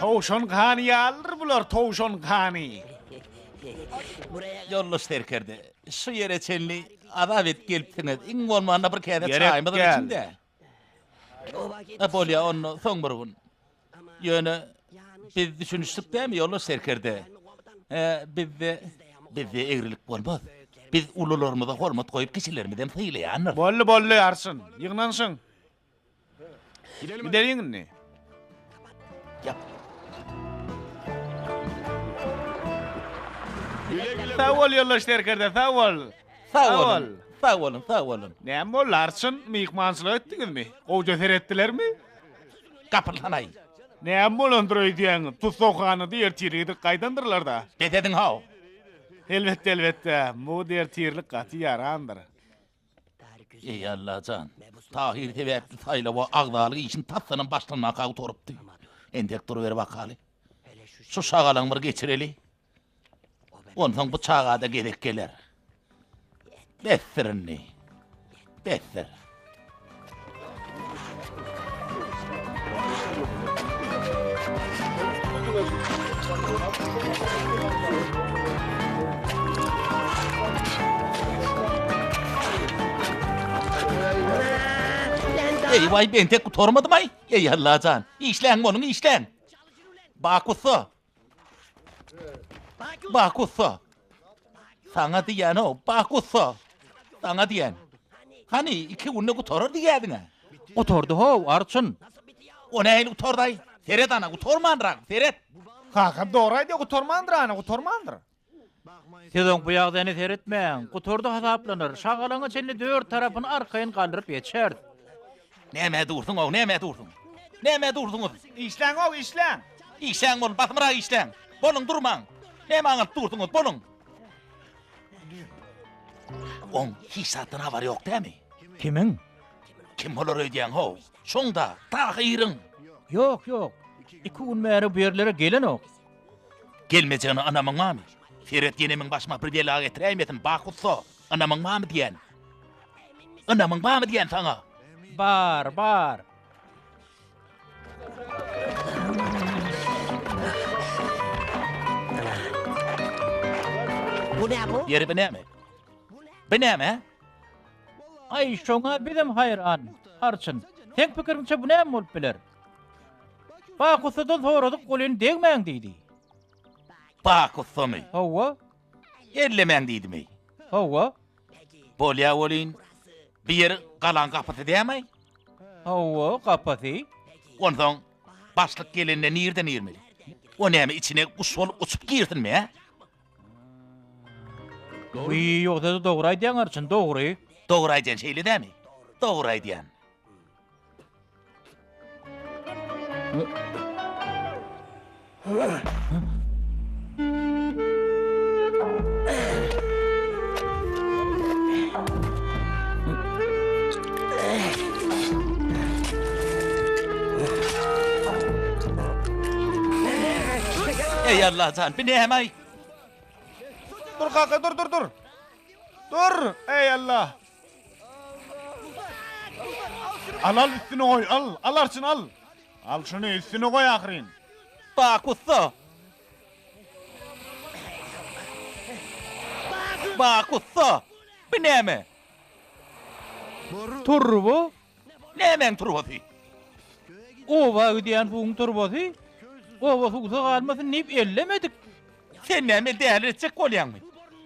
Towşan gany ýalydyr bular, towşan gany. Ýoldaş serkerde, şu ýere çenli azap edip gelipsiňiz, iň bolmanda bir käse Gerek çaýymyzam däl. içiň-dä. A bolýa onda soň bir gün. Ýöne biz düşünişdik dämi ýoldaş serkerde? Hä, bizde bizde egrilik bolmaz. Biz ulularymyza hormat goýup kiçilerimizem sylaýandyrys. Boldy, boldy, arçyn. Ýygnanyşyň. Gideliň indi. Ýap. Sag bol ýoldaş serkerde, sag bol. Sag boluň. Sag boluň, sag boluň. Näme boldy arçyn, myhmançylyk etdiňizmi? Gowja seretdilermi? Gapyl hanaý. Näme bolandyr öýdýäň? Tussaghanada ertirlik edip gaýdandyrlar-da. Bes ediň-how. Elbetde, elbetde. Mugt ertirlik gaty ýarandyr. Eý Allajan, Tahyr sebäpli saýlawa agzalyk işini tasdanam başlanmaka gutarypdy. Entek duruber bakaly. Şu şagalaňy bir geçireli. Onsoň bu çaga-da gezek geler. Besdir indi. Besdir. Eý waý men tek gutarmadym aý. Eý Allajan, işläň boluň işläň. Bak ussa. Bak ussa. Saňa diýýän-ow, bak ussa. Saňa diýýän. Hany, iki günde gutarar diýýädiň-ä. Gutardy how, arçyn. O nähili gutardy-aý? Seret ana, gutarmandyr-a, seret. Kakam dogry aýdýar, gutarmandyr ana, gutarmandyr. Siz oň bu ýagdaýyna seretmäň. Gutardy hasaplanar. Şagalaňa çenli dört tarapyny arkaýyn galdyryp geçeris. Nämä dursuň-ow, nämä dursuň? Nämä dursuňyz? Işläň-ow, işläň! Işläň boluň, basymrak işläň! Boluň, durmaň! Nämä aňalyp dursuňyz, boluň! Oň hiç zatdan habary ýok dämi? Kimiň? Kim bolar öýdýäň-how? Şoň-da, Tahyryň! Ýok, ýok. Iki gün bäri bu ýerlere gelenok. Gelmejegine ynamyň barmy? Seret ýene meň başyma bir bela getiräýmesin, Bak ussa, ynamyň barmy diýýän. Ynamyň barmy diýýän saňa? Bar, bar. Ýeri bu näme? Bu näme? Aý, şoňa bizem haýran, arçyn. Seň pikiriňçe bu näme bolup biler? Bak ussadan soradyk welin degmäň diýdi. Bak ussamy? Hawa. Ellemäň diýdimi? Hawa. Bolýa welin, bu ýer galaň gapysy dämi? Hawa, gapysy. Onsoň başlyk gelende nirden girmeli? O näme içine guş bolup uçup girsinmi, hä? Wiý, ýogsa-da dogry aýdýaň arçyn, dogry. Dogry aýdýan şeýle dämi? Dogry aýdýan. Eý Allajan, bu näme-aý? Dur kaka, dur, dur, dur. Dur, eý Allah. Al al üstüne goý al al arçyn al. Al şuny üstüne goý ahyryn. Bak ussa. Bak ussa. Bu näme? Turba. Nämäň turbasy? Oba gidýän suwuň turbasy. Oba suwsuz galmasyn diýip ellemedik. Sen näme däli etjek bolýaňmy?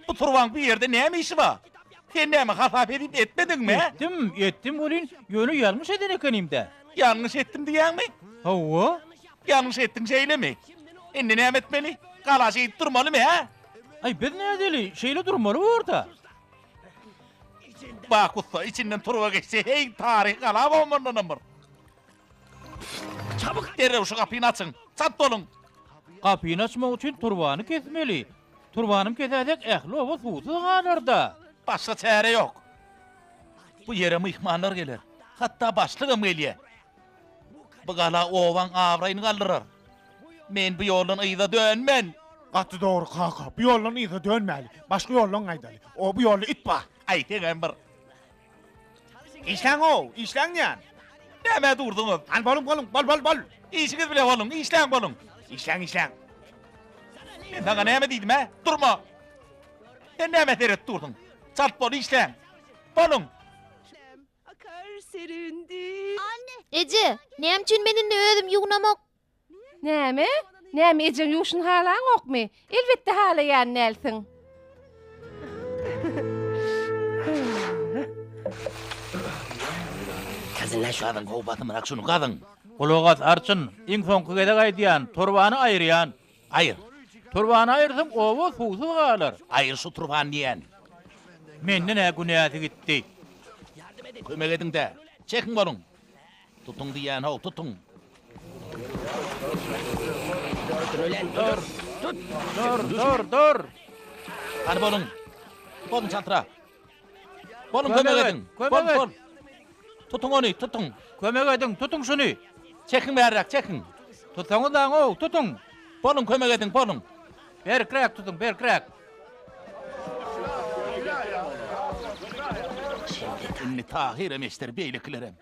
Bu turbaň bu ýerde näme işi bar? Sen näme hasap edip etmediňmi, hä? Etdim, etdim welin, ýöne ýalňyş eden ekenim-dä. Ýalňyş etdim diýýäňmi? Hawa. Ýalňyş etdiň şeýlemi? Indi näme etmeli? Gala şeýdip durmalymy, hä? Aý, biz nädeli, şeýle durmaly bor-da. Bak ussa, içinden turba geçse, heý, taryhy gala bolmandanam bir. Çabuk derrew şu gapyny açyň! Çalt boluň! Gapyny açmak üçin turbany kesmeli. Turbanym kesäýsek ähli oba suwsuz galar-da. Başga çäre ýok. Bu ýere myhmanlar geler. Hatda başlygam gelýär. Bu gala obaň abraýyny galdyrar. Men bu ýoldan yza dönmen! Gaty dogry kaka, bu ýoldan yza dönmäli. Başga ýoldan gaýdaly. O bu ýolda it bar. Aý seňem bir. Işläň-ow, işläň diýýän. Nämä durduňyz? Hany boluň, boluň, bol, bol, bol. Işiňiz bile boluň, işläň boluň. Işläň, işläň. Men saňa näme diýdim, hä? Durma! Sen nämä seredip dursuň? Çalt bol, işläň! Boluň! Eje, näme üçin men indi özüm ýuwnamok? Näme? Näme ejeň ýuwşuny halaňokmy? Elbetde halaýan dälsiň. Gazyň gowy basymrak şuny gazyň. Gulak as arçyn, iň soňky gezek aýdýan, turbany aýyrýan. Aýyr. Turbany aýyrsaň oba suwsuz galar. Aýyr şu turbany diýýän. Menden-ä günäsi gitdi. Kömek ediň-dä. Çekiň boluň. Tutuň diýýän-how, tutuň. Dur! Dur, dur, dur! Hany boluň. Boluň çaltrak. Boluň kömek ediň. Bol, bol. Tutuň ony, tutuň. Kömek ediň, tutuň şuny. Çekiň bärräk, çekiň. Tutsaňyzlaň-ow, tutuň. Boluň kömek ediň, boluň. Berkräk tutuň, berkräk. Indi Tahyrem eşder, beýlekilerem.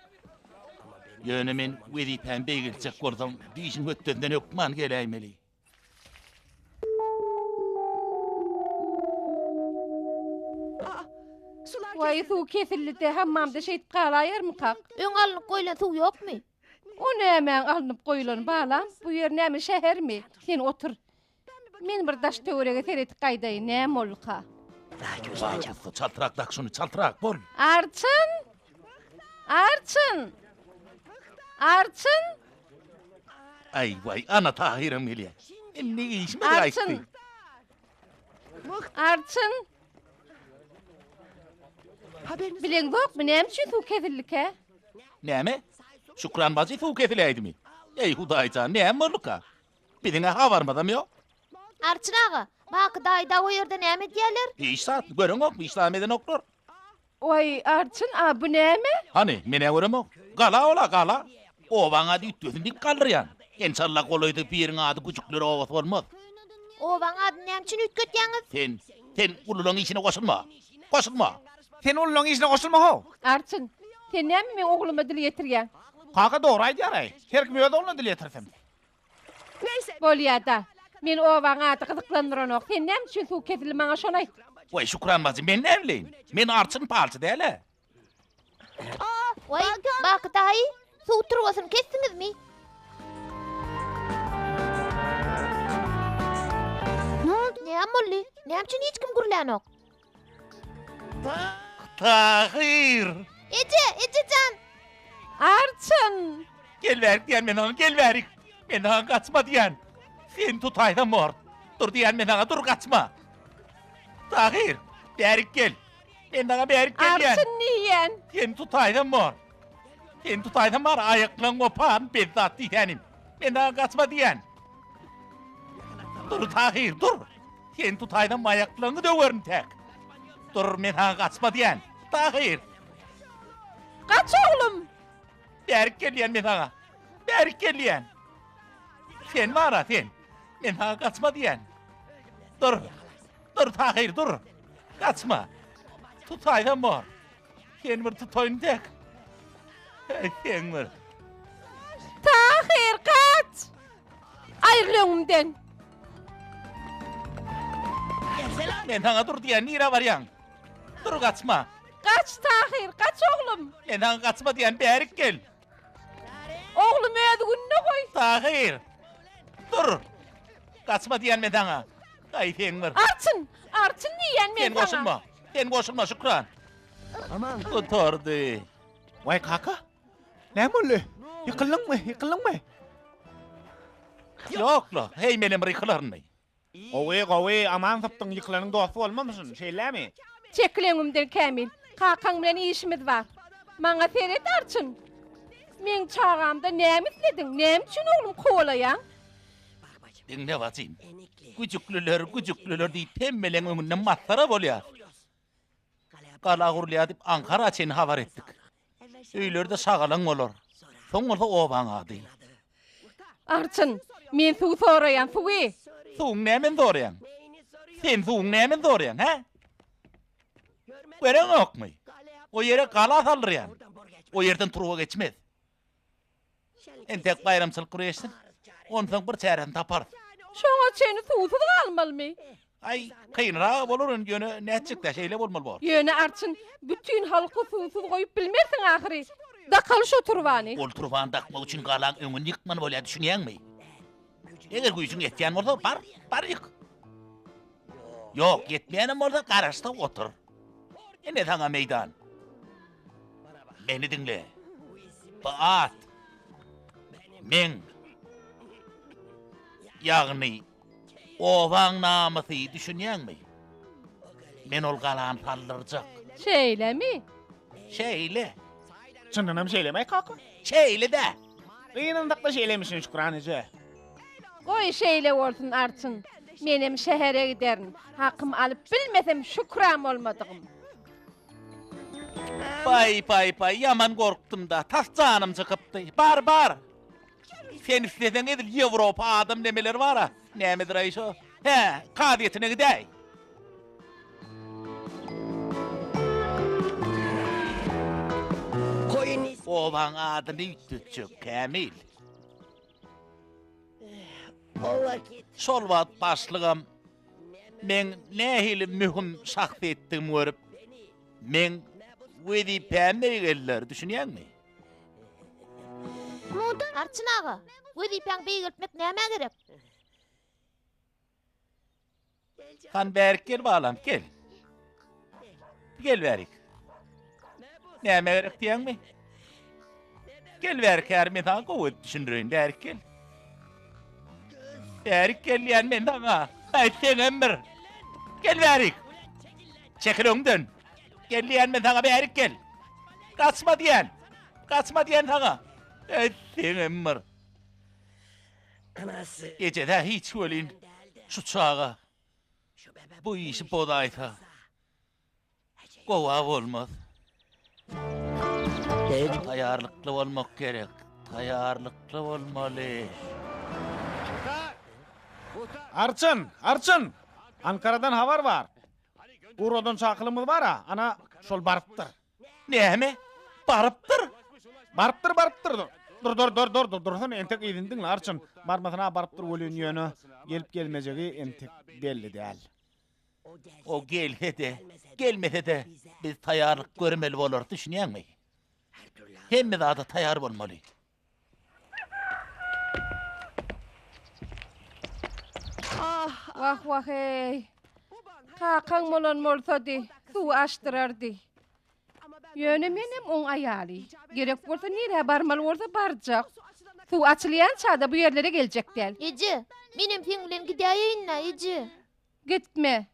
Ýöne men wezipämi beýgeltjek bolsam, bu işiň hötdesinden hökman geläýmeli. Waý, suw kesildi-de, hammamda şeýdip galaýarmykak? Öň alnyp goýlan suw ýokmy? O nämäň alnyp goýlany, balam? Bu ýer näme, şähermi? Sen otur. Men bir daş-töwerege seredip gaýdaýyn, näme bolduka? Bar ussa, çaltrak dak şuny, çaltrak bol. Arçyn! Arçyn! Arçyn! Aý, waý, ana Tahyram gelýär. Indi işimiz gaýtdy. Arçyn! Arçyn! Bileňzokmy, näme üçin suw kesildikä? Näme? Şükran bajy suw kesiläýdimi? Eý, Hudaý jan, näme bolduka? Biziň-ä habarymyzam ýok. Arçyn aga, Baky daýy dagy o ýerde näme edýärler? Hiç zat, göreňokmy, hiç zadam edenoklar. Waý, Arçyn, a bu näme? Hany, men-ä göremok. Gala ol-a, gala. Obaň ady üýtgesin diýip galdyrýan. Enşalla golaýda bu ýeriň ady Güjükler obasy bolmaz. Obaň adyny näme üçin üýtgetýäňiz? Sen, sen ululaň işine goşulma. Goşulma! Sen ululaň işine goşulma how! Arçyn, sen näme meň ogluma dil ýetirýäň? Kaka dogry aýdýar-aý. Her kim öz ogluna dil ýetirsin. Bolýa-da. Meni obaň ady gyzyklandyranok. Sen näme üçin suw kesildi maňa şony aýt. Waý, Şükran bajy, men näme bileýin? Men arçyn palçy däl-ä. Waý, Baky daýy, suw turbasyny kesdiňizmi? Näme boldy? Näme üçin hiç kim gürlänok? Tahyr! Eje, eje jan! Arçyn! Gel bärik diýen men saňa, gel bärik! Men saňa gaçma diýen. Seni tutaýsam bor. Dur diýen men saňa, dur gaçma. Tahyr, bärik gel. Men saňa bärik gel diýen. Arçyn diýen. Seni tutaýsam bor. Seni tutaýsam bar, aýaklaň gopan, bezzat diýsänim. Men saňa gaçma diýen. Dur Tahyr, dur. Seni tutaýsam aýaklaryňy döwerin täk. Dur, men saňa gaçma diýän. Tahyr! Gaç oglum! Bärik gel diýän men saňa. Bärik gel diýän. Sen bar-a, sen. Men saňa gaçma diýän. Dur. Dur, Tahyr, dur. Gaçma. Tutaýsam bor. Seni bir tutaýyn tek. Heý, sen bir. Tahyr, gaç! Aýryl öňümden! Men saňa dur diýýän, nirä barýaň? Dur, gaçma. Gaç, Tahyr, gaç oglum! Men saňa gaçma diýýän, bärik gel. Oglum öz gününe goý. Tahyr! Dur! Gaçma diýýän men saňa. Aý, sen bir. Arçyn! Arçyn diýýän men Sen saňa. goşulma. Sen goşulma, Şükran. Gutardy. Waý kaka. Näme boldy? Ýykyldyňmy? Ýykyldyňmy? Ýok-la, heý menem bir ýykylarynmy? Gowy, gowy, aman sypdyň, ýykylanyň dosty bolmamyşyn, şeýlemi? Çekil öňümden Kämil. Kakaň bilen işimiz bar. Maňa seret Arçyn. Meň çagamdan näme islediň? Näme üçin oglum kowalaýaň? Diňle bajym. Güjükliler, güjükliler diýip hemmeleň öňünde masgara bolýas. Gala gurulýar diýip Ankara çenli habar etdik. Öýlerde şagalaň bolar. Soň bolsa obaň ady. Arçyn, men suw soraýan, suwy! Suwuň nämeni soraýaň? Sen suwuň nämeni soraýaň, hä? Göreňokmy? O ýere gala saldyrýan. O ýerden turba geçmez. Entek baýramçylyk bir geçsin. Onsoň bir çäresini taparys. Şoňa çenli suwsuz galmalymy? Aý, kynrak bolar indi, ýöne nätjek-dä, şeýle bolmaly bor. Ýöne arçyn, bütin halky suwsuz goýup bilmersiň ahyry. Dakaly şo turbany. Ol turbany dakmak üçin galaň öňüni ýykmaly bolýar, düşünýäňmi? Eger güýjüň ýetýän bolsa, bar, bar ýyk. Ýok, ýetmeýänem bolsa, garaşda otur. Ine saňa meýdan. Meni diňle. Bu at meň, ýagny obaň namysy, düşünýäňmi? Men ol galany saldyrjak. Şeýlemi? Şeýle. Çyndanam şeýlemi, kaka? Şeýle-dä. Gynansak-da şeýlemişin, Şükran eje. Goý şeýle bolsun arçyn. Menem şähere giderin. Hakymy alyp bilmesem şükram bolmadygym. Paý paý paý ýaman gorkdum-da. Tas janym çykypdy. Bar bar. Sen isleseň edil Ýewropa adam nemeleri bar-a. Nämedir-aý şo? Hä, kazyýetine gidäý. Obaň adyny üýtgetjek Kämil. Şol wagt başlygam meň nähili möhüm şahsyýetdigimi görüp, meň wezipäm beýgelder, düşünýäňmi? Arçyn aga, wezipäňi beýgeltmek nämä gerek? Han bärik gel balam, gel. Gel bärik. Näme gerek diýäňmi? Gel bärik häri men saňa gowy edip düşündireýin, bärik gel. Bärik gel diýän men saňa. Aý seňem bir. Gel bärik. Çekil öňden. Gel diýän men saňa bärik gel. Gaçma diýän. Gaçma diýän saňa. Aý seňem bir. Eje-dä hiç welin şu çaga bu işi bozaýsa gowa bolmaz. Taýýarlykly bolmak gerek, taýýarlykly bolmaly. Arçyn, arçyn! Ankaradan habar bar. Ugradan çakylymyz bar-a, ana, şol barypdyr. Näme? Barypdyr? Barypdyr, barypdyr. Dur, dur, dur, dur, dur, dursana, entek yzyny diňle, arçyn. Barmasyna barypdyr welin, ýöne gelip-gelmejegi entek belli däl. O gelse-de, gelmese-de, biz taýýarlyk görmeli bolarys, düşünýäňmi? Hemme zada taýýar bolmaly. Wah wah eý. Kakaň bolan bolsady, suw açdyrardy. Ýöne menem oň aýaly. Gerek bolsa nirä barmaly bolsa barjak. Suw açylýança-da bu ýerlere geljek däl. Eje, menem seň bilen gidäýeýin-dä, eje. Gitme.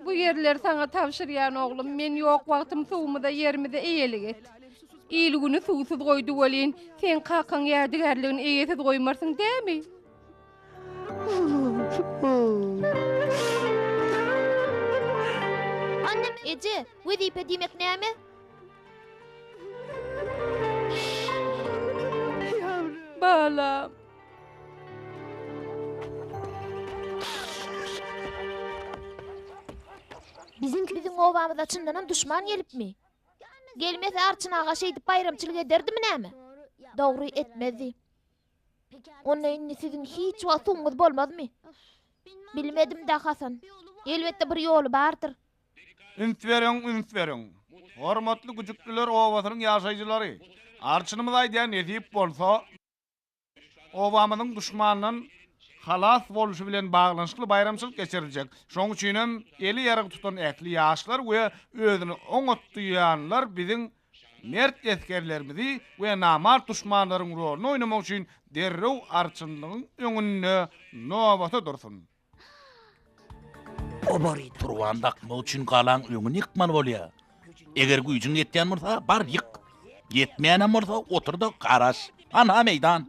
Bu ýerleri saňa tabşyrýan oglum, men ýok wagtym suwumyza, ýerimize eýelik et. Il-güni suwsuz goýdy welin, seň kakaň ýadygärligini eýesiz goýmarsyň dämi? Eje, wezipe diýmek näme? Balam. Biziň obamyza çyndanam duşman gelipmi? Gelmese Arçyn aga şeýdip baýramçylyk ederdimi näme? Dogry, etmezdi. Onda indi siziň hiç wagt suwuňyz bolmazmy? Bilmedim-dä, Hasan. Elbetde bir ýoly bardyr. Üns beriň, üns beriň! Hormatly Güjükliler obasynyň ýaşaýjylary! Arçynymyz aýdýar, nesip bolsa, Obamyzyň duşmandan halas bolşy bilen baglanyşykly baýramçylyk geçiriljek. Şonuň üçinem eli ýarag tutan ähli ýaşlar we özüni oňat duýýanlar biziň mert esgerlerimizi we namart duşmanlaryň roluny oýnamak üçin derrew arçynlygyň öňünde nobata dursun. Turbany dakmak üçin galaň öňüni ýykmaly bolýar. Eger güýjüň ýetýän bolsa, bar ýyk. Ýetmeýänem bolsa, otur-da garaş. Hanha meýdan.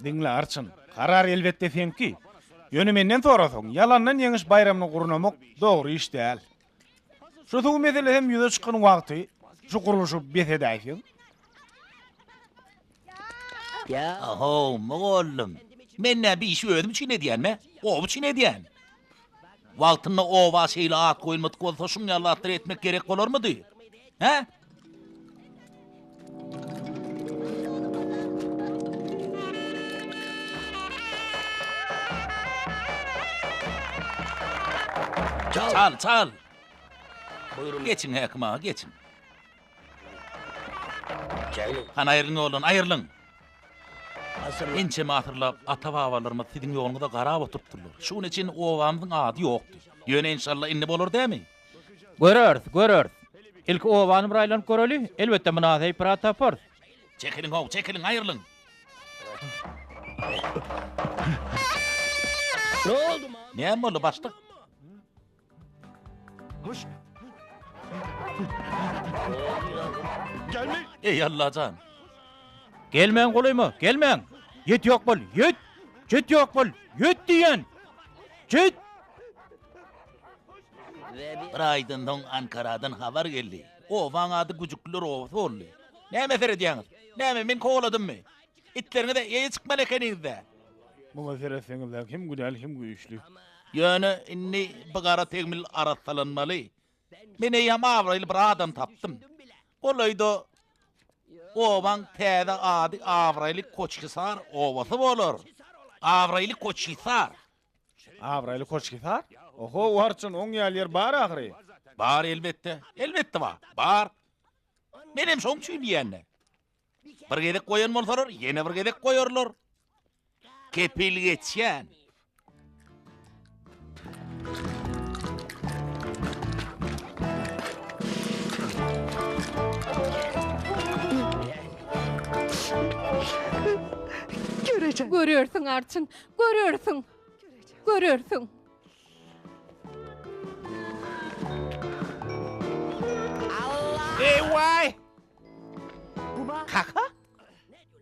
Diňle, arçyn. Karar elbetde seňki. Ýöne menden sorasaň, ýalandan ýeňiş baýramyny gurnamak dogry iş däl. Şu suw meselesem ýüze çykan wagty şu gurluşygy bes edäýseň. Ahow, mugallym. Men nä bir işi özüm üçin edýänmi? Oba üçin edýän. Wagtynda oba şeýle at goýulmadyk bolsa, şuň ýaly zatlary etmek gerek bolarmydy? Hä? Çal, çal. Geçiň häkim aga, geçiň. Hany aýrylyň ýoldan, aýrylyň! Ençeme asyrlap ata-babalarymyz siziň ýoluňyza garap oturypdyrlar. Şu güne çenli obamyzyň ady ýokdy. Ýöne enşalla indi bolar dämi? Göreris, göreris. Ilki obany bir aýlanyp göreli, elbetde mynasyp bir at taparys. Çekiliň-how, çekiliň, aýrylyň! Näme boldy, başlyk? Eý Allajan. Gelmäň golaýyma, gelmäň! Ýet ýok bol, ýet! Jet ýok bol, ýet diýýän! Jet! Bir aýdan soň Ankaradan habar geldi. Obaň ady Güjükliler obasy boldy. Nämä seredýäňiz? Näme, men kowaladymmy? Itleriňize eýe çykmaly ekeniňiz-dä. Muňa seretseňiz-ä hem günäli hem güýçli. Ýöne indi bu gara tegmil arassalanmaly. Men eýýäm abraýly bir adam tapdym. Golaýda obaň täze ady Abraýly Koçhisar obasy bolar. Abraýly Koçhisar. Abraýly Koçhisar? Oho, arçyn, oň ýaly ýer bar ahyry. Bar elbetde. Elbetde bar. Bar. Menem şoň üçin diýýän-dä. Bir gezek goýan bolsalar, ýene bir gezek goýarlar. Kepil geçýän. Görersiň Arçyn, görersiň. Görersiň. Eý-waý! Kaka?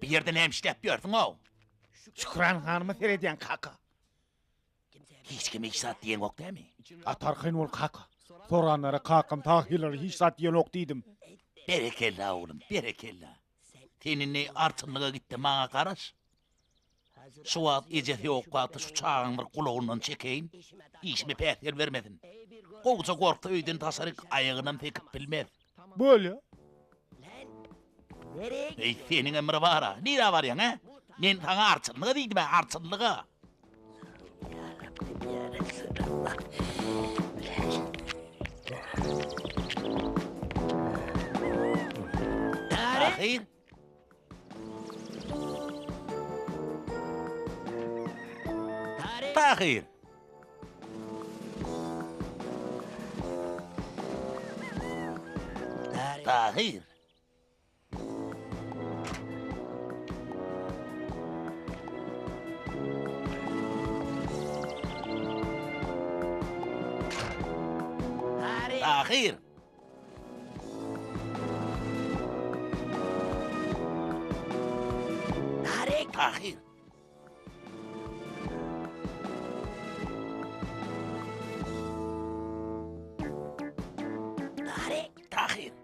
Bu ýerde näme işläp ýörsüň-ow? Şükran hanyma seredýän kaka. Hiç kime hiç zat diýeňok dämi? Gaty arkaýyn bol kaka. Soranlara kakam Tahyrlara hiç zat diýenok diýdim. Berekella oglum, berekella. Sen indi arçynlyga git-de maňa garaş. Şu wagt ejesi ýok wagty şu çagaň bir gulagyndan çekeýin, işime päsgel bermesin. Gowuja gorksa öýden daşaryk aýagynam sekip bilmez. Bolýa. Eý, seniňem bir bar-a. Nirä barýaň, hä? Men saňa arçynlyga diýdim-ä, arçynlyga. Tahyr! Tahyr! Tahyr! Tahyr! Tahyr! Tahyr!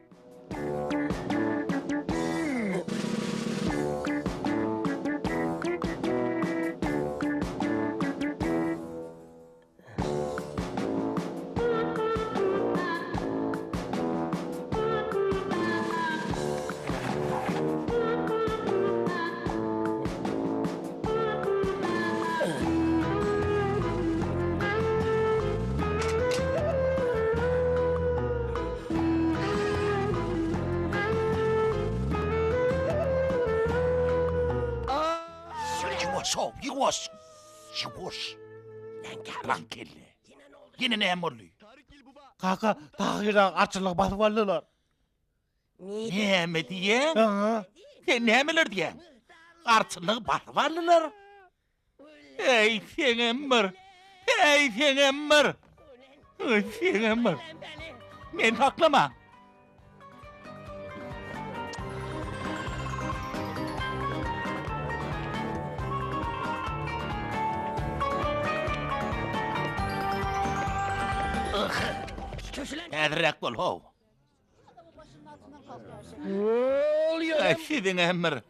Ýuwaş-ow, ýuwaş! Ýuwaş! Lan kelle. Ýene näme boldy? Kaka, Tahyr dagy arçynlygy basyp aldylar. Näme diýýäň? Sen nämeler diýýäň? Arçynlygy basyp aldylar? Eý, seňem bir! Eý, seňem bir! Eý, seňem bir! Meni saklamaň! Häzirräk bol, how. Äý, siziňem bir.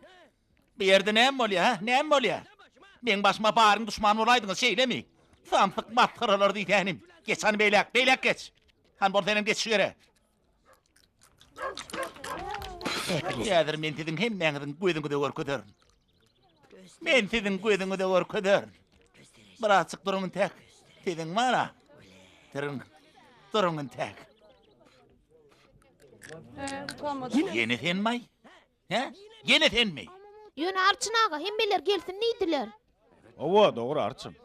Bu ýerde näme bolýar, hä? Näme bolýar? Meň başyma baryň duşman bolaýdyňyz, şeýlemi? Samsyk masgaralar diýsänim. Geç hany beýläk, beýläk geç. Hany bol senem geç şu ýere. Häzir men siziň hemmäňiziň gözüňize görkezerin. Men siziň gözüňize görkezerin. Birazjyk duruň intäk. Siziň bar-a. Duruň. Duruň intäk. Ýene senmi-aý? Hä? Ýene senmi? Ýöne Arçyn aga, hemmeler gelsin diýdiler. Hawa, dogry Arçyn.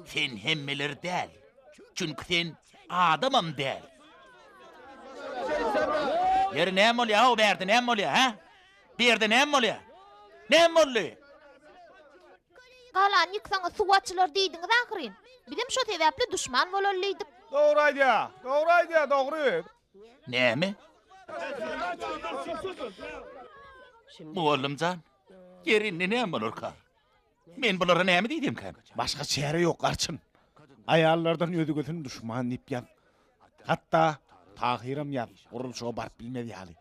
Sen hemmeler däl. Çünki sen adamam däl. Ýeri näme bolýa-ow bärde näme bolýa, hä? Bu ýerde näme bolýa? Näme boldy? Galany ýyksaňyz suw açylar diýdiňiz ahyryn. Bizem şo sebäpli duşman bolaly diýdik. Dogry aýdýa, dogry aýdýa, dogry. Näme? Mugallym jan, ýeri indi näme bolarka? Men bulara näme diýsemkäm? Başga çäre ýok, arçyn. Aýallardan özgesini duşman diýip ýaz. Hatda Tahyram ýaz, gurluşyga baryp bilmez ýaly.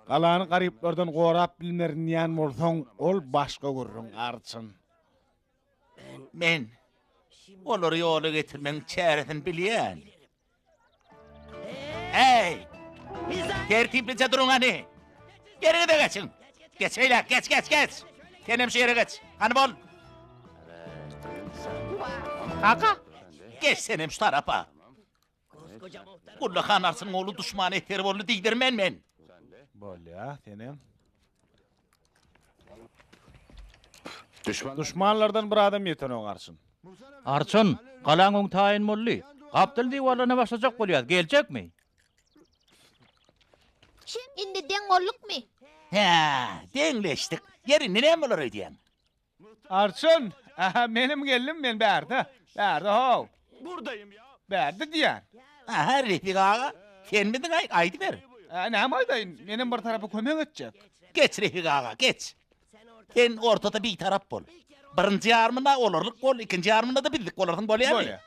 Galany garyplardan gorap bilmerin diýýän bolsaň, ol başga gürrüň, arçyn. Men olary ýola getirmegiň çäresini bilýän. Eý! Tertiplije duruň hany! Ýeriňize geçiň! Geç beýläk, geç, geç, geç! Senem şu ýere geç. Hany bol! Kaka! Geç senem şu tarapa. Ullakan arçynyň ogly duşmana esger boldy diýdirmen men. Bolýa, senem. Duşmanlardan bir adam ýetenok arçyn. Arçyn, galaň öňi taýyn boldy. Gapdal diwarlaryna başlajak bolýas, geljekmi? Indi deň boldukmy? Hä, deňleşdik. Ýeri, indi näme bolar öýdýäň? Arçyn, Ähä, menem geldim, men bärde. Bärde how. Burdaýym ýa. Bärde diýýän. Ähä, Refik aga, senmidiň-aý, aýdyber. Ä, näme aýdaýyn, menem bir tarapa kömek etjek. Geç, Refik aga, geç. Sen ortada bitarap bol. Birinji ýarymynda olarlyk bol, ikinji ýarymynda-da bizlik bolarsyň, bolýamy? Bolýa.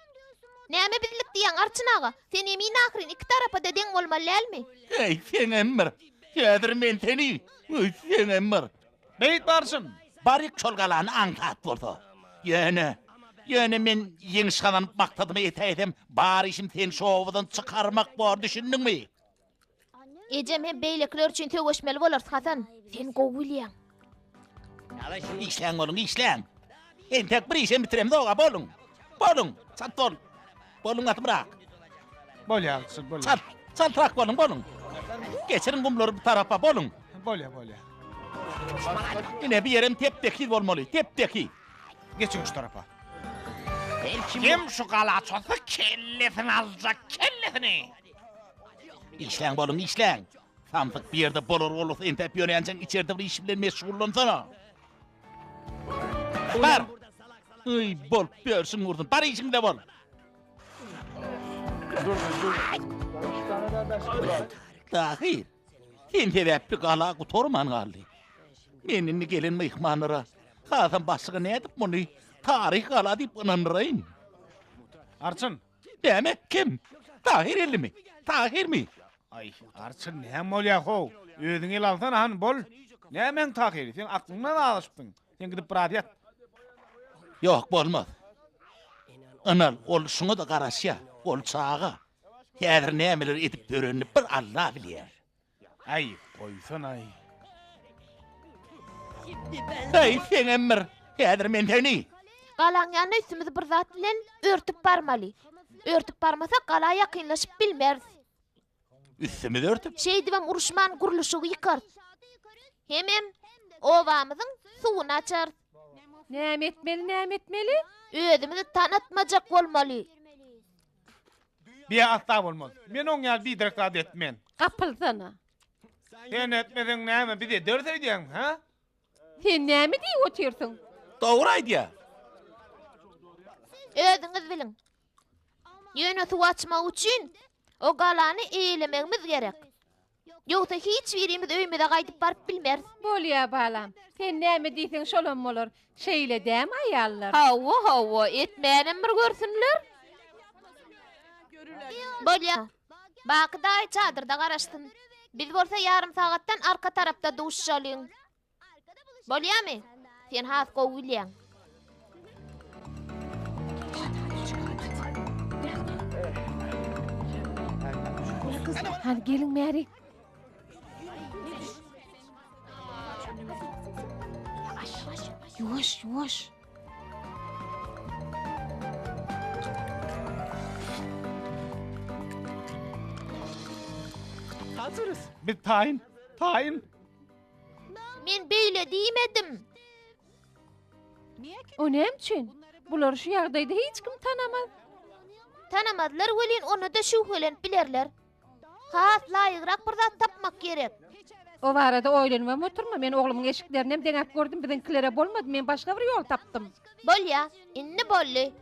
Näme bizlik diýýäň, Arçyn aga? Sen emin ahyryn, iki tarapa-da deň bolmaly dälmi? Eý, seňem bir. Häzir men seni, öý, seňem bir. Beýik barşyn! Baryk şol galany aňsat bolsa. Ýöne, ýöne men ýeňiş gazanyp maksadyma ýetäýsem, bar işim seni şu obadan çykarmak bor, düşündiňmi? Ejem hem beýlekiler üçin söweşmeli bolarys, Hasan. Sen gowy bilýäň. Işläň boluň, işläň! Entek bir işem bitiremzog-a, boluň! Boluň! Çalt bol! Boluň gatybrak! Bolýar, arçyn, bolýar. Çalt, çaltrak boluň, boluň! Geçiriň gumlary bu tarapa, boluň! Bolýar, bolýar. Ine, bu ýerem tep-tekiz bolmaly, tep-tekiz. Geçiň şu tarapa. Kim şu gala çozsa kellesini aljak, kellesini! Işläň boluň, işläň! Samsyk bu ýerde bolar bolmasy entäp ýörýänçäň içerde bir iş bilen meşgullansana. Bar! Eý, bolup ýörsüň gursun, bar işiňde bol! Tahyr, sen sebäpli gala gutarman galdy. Men indi gelen myhmanlara, hasam başlyga nädip muny taryhy gala diýip ynandyraýyn? Arçyn! Näme? Kim? Tahyr ellimi? Tahyrmy? Aý, Arçyn, näme bolýa how? Özüňi ele alsana, hany bol. Nämäň Tahyry? Sen aklyňdan azaşypsyň. Sen gidip biraz ýat. Ýok, bolmaz. Ynal, ol şuňa-da garaşýar. Ol çaga. Häzir nämeler edip ýörenini bir Alla bilýär. Äý, goýsana-aý. Äý, seňem bir. Häzir men seni. Galaň ýanyna üstümizi bir zat bilen örtüp barmaly. Örtüp barmasak, gala ýakynlaşyp bilmeris. Üstümizi örtüp? Şeýdibem uruşman gurluşygy ýykarys. Hemem obamyzyň suwuny açarys. Näme etmeli, näme etmeli? Özümizi tanatmajak bolmaly. Biýe asla bolmaz. Men oň ýaly biderek zat etmen. Gapylsana. Sen etmeseň näme, biz ederis öýdýäňmi, hä? Sen näme diýip otyrsyň? Dogry aýdýar. Özüňiz biliň. Ýöne suw açmak üçin o galany eýelemegimiz gerek. Ýogsa hiç birimiz öýümize gaýdyp baryp bilmeris. Bolýa, balam. Sen näme diýseň şolam bolar. Şeýle dämi, aýallar? Hawa, hawa, etmänem bir görsünler. Bolýa. Baky daýy çadyrda garaşsyn. Biz bolsa ýarym sagatdan arka tarapda duşuşalyň. Bolýamy? Sen has gowy bilýäň. Hany geliň bäri. Ýuwaş, ýuwaş. Hazyrys. Biz taýyn, taýyn. Men beýle diýmedim. O näme üçin? Bulary şu ýagdaýda hiç kim tanamaz. Tanamazlar welin onda-da şübhelenip bilerler. Has laýygrak bir zat tapmak gerek. O barada oýlanybam oturma. Men oglumyň eşiklerinem deňäp gördüm, biziňkilere bolmady. Men başga bir ýol tapdym. Bolýa, indi boldy.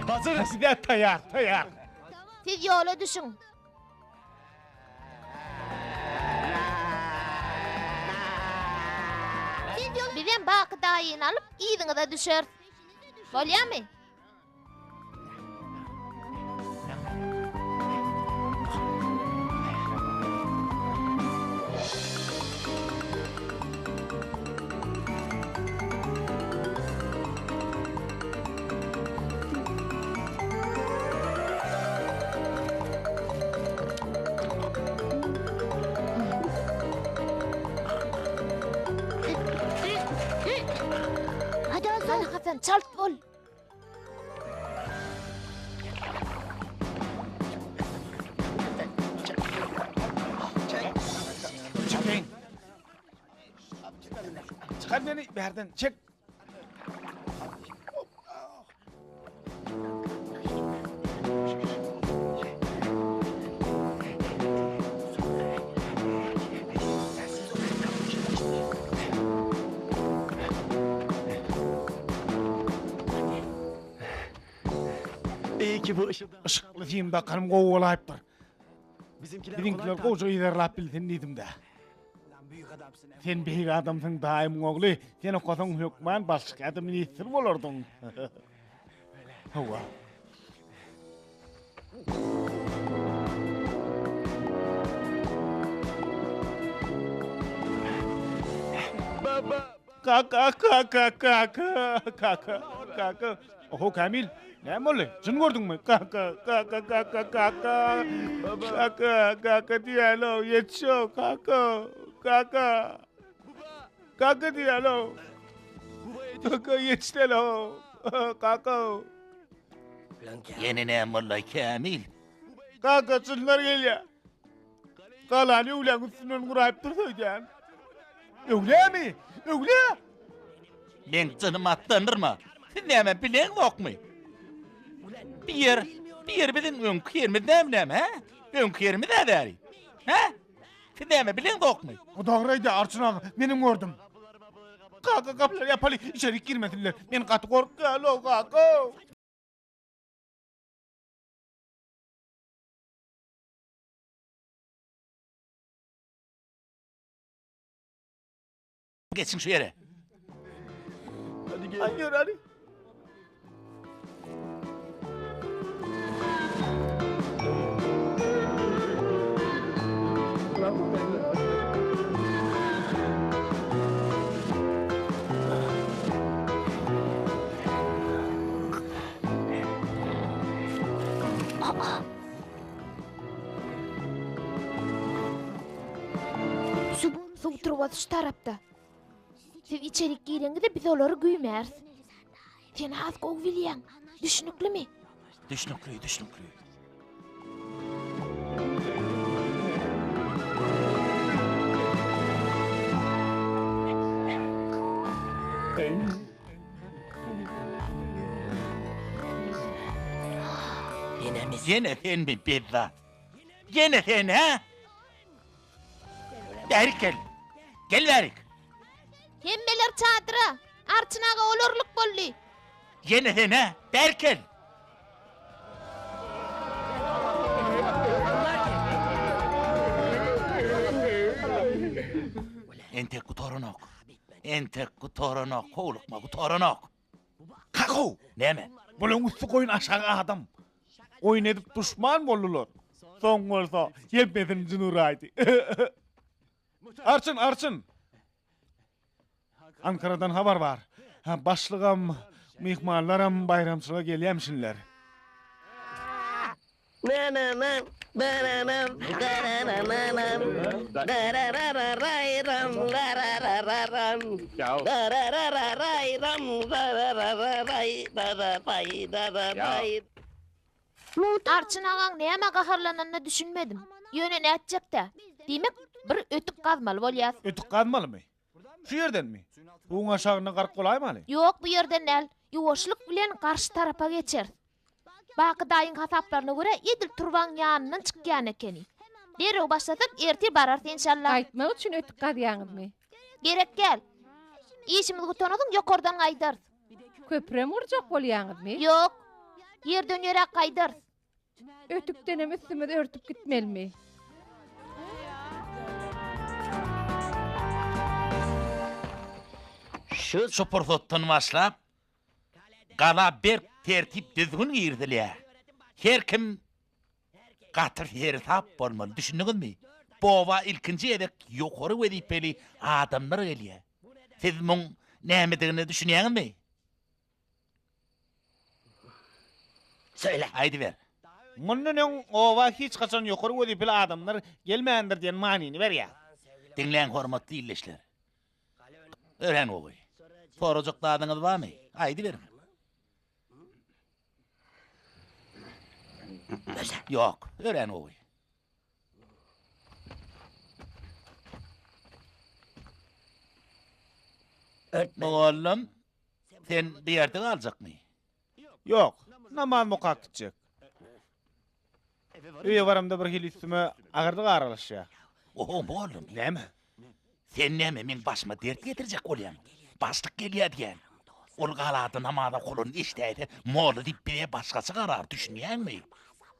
Hazyrys. Bizä taýýar, taýýar. Siz ýola düşüň. Bizem Baky daýyny alyp yzyňyza düşeris. Bolýamy? Hany Hasan, çalt bol. Çekeýin. Çykar meni bärden, çek. Yşykly sim dakanym gowy bolaýypdyr. Biziňkiler gowja yzarlap bilsin diýdim-dä. Sen beýik adamsyň daýymyň ogly. Sen okasaň hökman başlyk ýa-da ministr bolardyň. Hawa. Kaka kaka kaka kaka kaka. Oho Kamil, näme boldy? Jyn gördüňmi? Kaka kaka kaka kaka. Kaka kaka diýýälo, ýetişo kaka kaka. Kaka diýýälo. Kaka ýetişdelo. Kaka. Ýene näme boldy Kamil? Kaka jynlar gelýär. Galany öwläň üstünden guraýypdyr öýdýän. Öwlämi? Öwlä? Meň jynymy atlandyrma. Siz näme bileňzokmy? Bir ýer, bir ýer biziň öňki ýerimiz näme näme, hä? Öňki ýerimiz-ä bäri. Hä? Siz näme bileňzokmy? O dogry aýdýar Arçyn aga, menem gördüm. Kaka gapylary ýapaly, içerik girmesinler. Men gaty gorkýan-ow kaka. Geçiň şu ýere. Hadi gel. Hadi. Suw turbasy şu tarapda. Siz içerik gireňizde biz olary güýmäris. Sen has gowy bilýäň. Düşnüklimi? Düşnükli, düşnükli. Ýene senmi bezzat? Ýene sen, hä? Bärik gel. Gel bärik. Hemmeler çadyra. Arçyn aga olarlyk boldy. Ýene sen, hä? Bärik gel. Entek gutaranok. Entek gutaranok. Howlukma, gutaranok. Kakow! Näme? Bulaň üsti goýun aşagy adam. Oýun edip duşman boldular. Soň bolsa hemmesini jyn uraýdy. Arçyn, arçyn! Ankaradan habar bar. Başlygam, myhmanlaram baýramçylyga gelýämişinler. Arçyn agaň nämä gaharlananyna düşünmedim. Ýöne nätjek-dä? Diýmek, bir ötük gazmaly bolýas. Ötük gazmalymy? Şu ýerdenmi? Suwuň aşagynda gark bolaýmaly? Ýok, bu ýerden däl. Ýuwaşlyk bilen garşy tarapa geçeris. Baky daýyň hasaplaryna görä, edil turbaň ýanyndan çykýan ekeni. Derrew başlasak, ertir bararys enşalla. Gaýtmak üçin ötük gazýaňyzmy? Gerek däl. Işimiz gutansoň ýokardan gaýdarys. Köprem gurjak bolýaňyzmy? Ýok. Ýerden ýöräp gaýdarys. Ötükdenem üstümizi örtüp gitmelimi? Şu pursatdan başlap, gala berk tertip-düzgün girizilýär. Her kim gaty seresap bolmaly, düşündiňizmi? Bu oba ilkinji gezek ýokary wezipeli adamlar gelýär. Siz muň nämedigine düşünýäňizmi? Söýle. Aýdyber. Mundan öň oba hiç haçan ýokary wezipeli adamlar gelmändir diýen manyny berýär. Diňläň hormatly ildeşler. Örän gowy. Sorajak zadyňyz barmy? Aýdyberiň. Ýok, örän gowy. Mugallym, sen bu ýerde galjakmy? Ýok, namaz okap gitjek. Öýe baramda bir hili üstüme agyrlyk aralaşýar. Oho, mugallym. Näme? Sen näme meň başyma dert getirjek bolýaň? Başlyk gelýär diýýän. Ol galada namaz okalanyny eşidäýse, molla diýip bize başgaça garar, düşünýäňmi?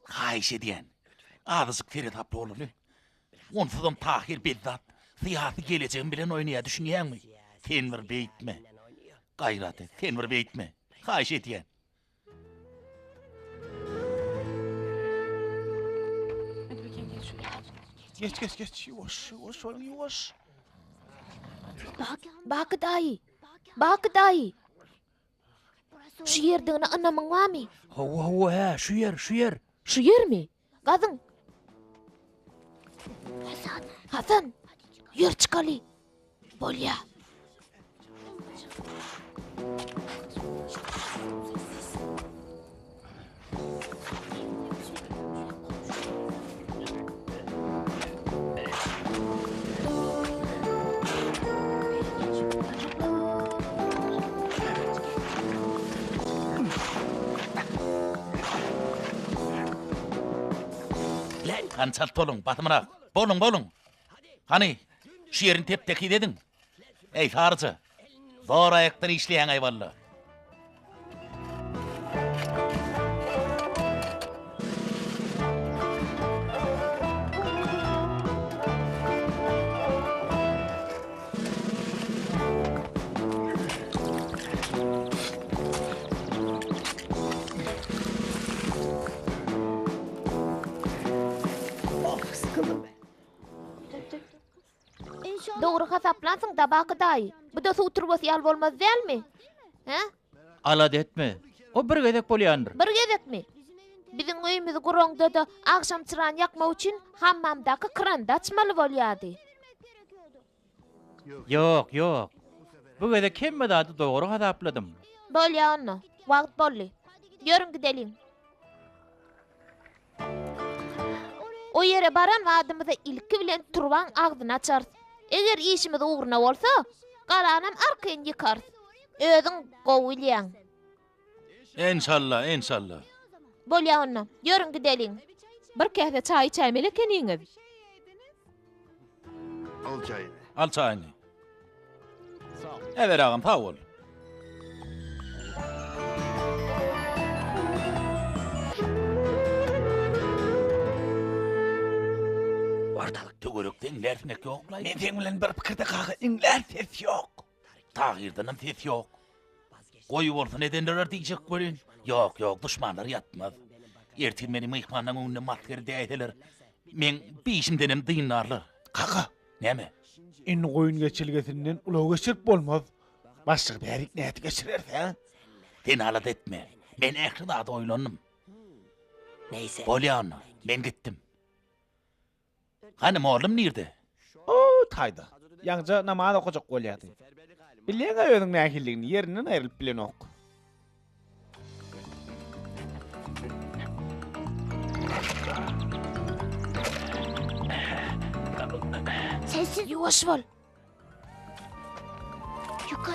Haýyş edýän, azajyk seresaply bolaly. Onsuzam Tahyr bezzat syýasy gelejegim bilen oýnaýar, düşünýäňmi? Sen bir beýtme. Gaýrat et, sen bir beýtme. Haýyş edýän. Geç geç geç ýuwaş ýuwaş boluň ýuwaş. Baky daýy. Baky daýy. Şu ýerdigine ynamyň barmy? Hawa hawa hä şu ýer şu ýer. Şu ýermi? Gazyň. Hasan. Hasan. Ýör çykaly. Bolýa. Hany çalt boluň, basymrak. Boluň, boluň. Hany, şu ýerini tep-tekiz ediň. Eý, Saryja, zor aýakdan işleýäň-aý walla. Dogry hasaplansyň Dabaky daýy. Bu-da suw turbasy ýaly bolmaz dälmi? Hä? Alada etme. O bir gezek bolýandyr. Bir gezekmi? Biziň öýümizi guraňda-da agşam çyrany ýakmak üçin hammamdaky krandy açmaly bolýardy. Ýok, ýok. Bu gezek hemme zady dogry hasapladym. Bolýa onda. Wagt boldy. Ýörüň gideliň. O ýere baran badymyza ilki bilen turbaň agzyny açarys. Eger işimiz ugruna bolsa, galanam arkaýyn ýykarys. Özüň gowy bilýäň. Enşalla, enşalla. Bolýa onda. Ýörüň gideliň. Bir käse çaý içäýmeli ekeniňiz. Al çaýyny. Al çaýyny. Äber agam, sag bol. Ortalyk Töwerekde iňlär sinek ýok-laý. Men seň bilen bir pikirde kaka, iňlär ses ýok. Tahyrdanam ses ýok. Goý bolsun edenler diýjek welin, ýok, ýok, duşmanlar ýatmaz. Ertir meni myhmanlaň öňünde masgara edäýseler, meň bir işimdenem dynarlar. Kaka! Näme? Indi goýun geçelgesinden ulag geçirip bolmaz. Başlygy bärik nädip geçireris, hä? Sen alada etme. Men ähli zady oýlandym. Neýse. Bolýa onda, men gitdim. Hany mollum nirde? O taýda. Ýaňja namaz okajak bolýardy. Bilýäň-ä özüň nähilidigini, ýerinden aýrylyp bilenok. Sessiz ýuwaş bol.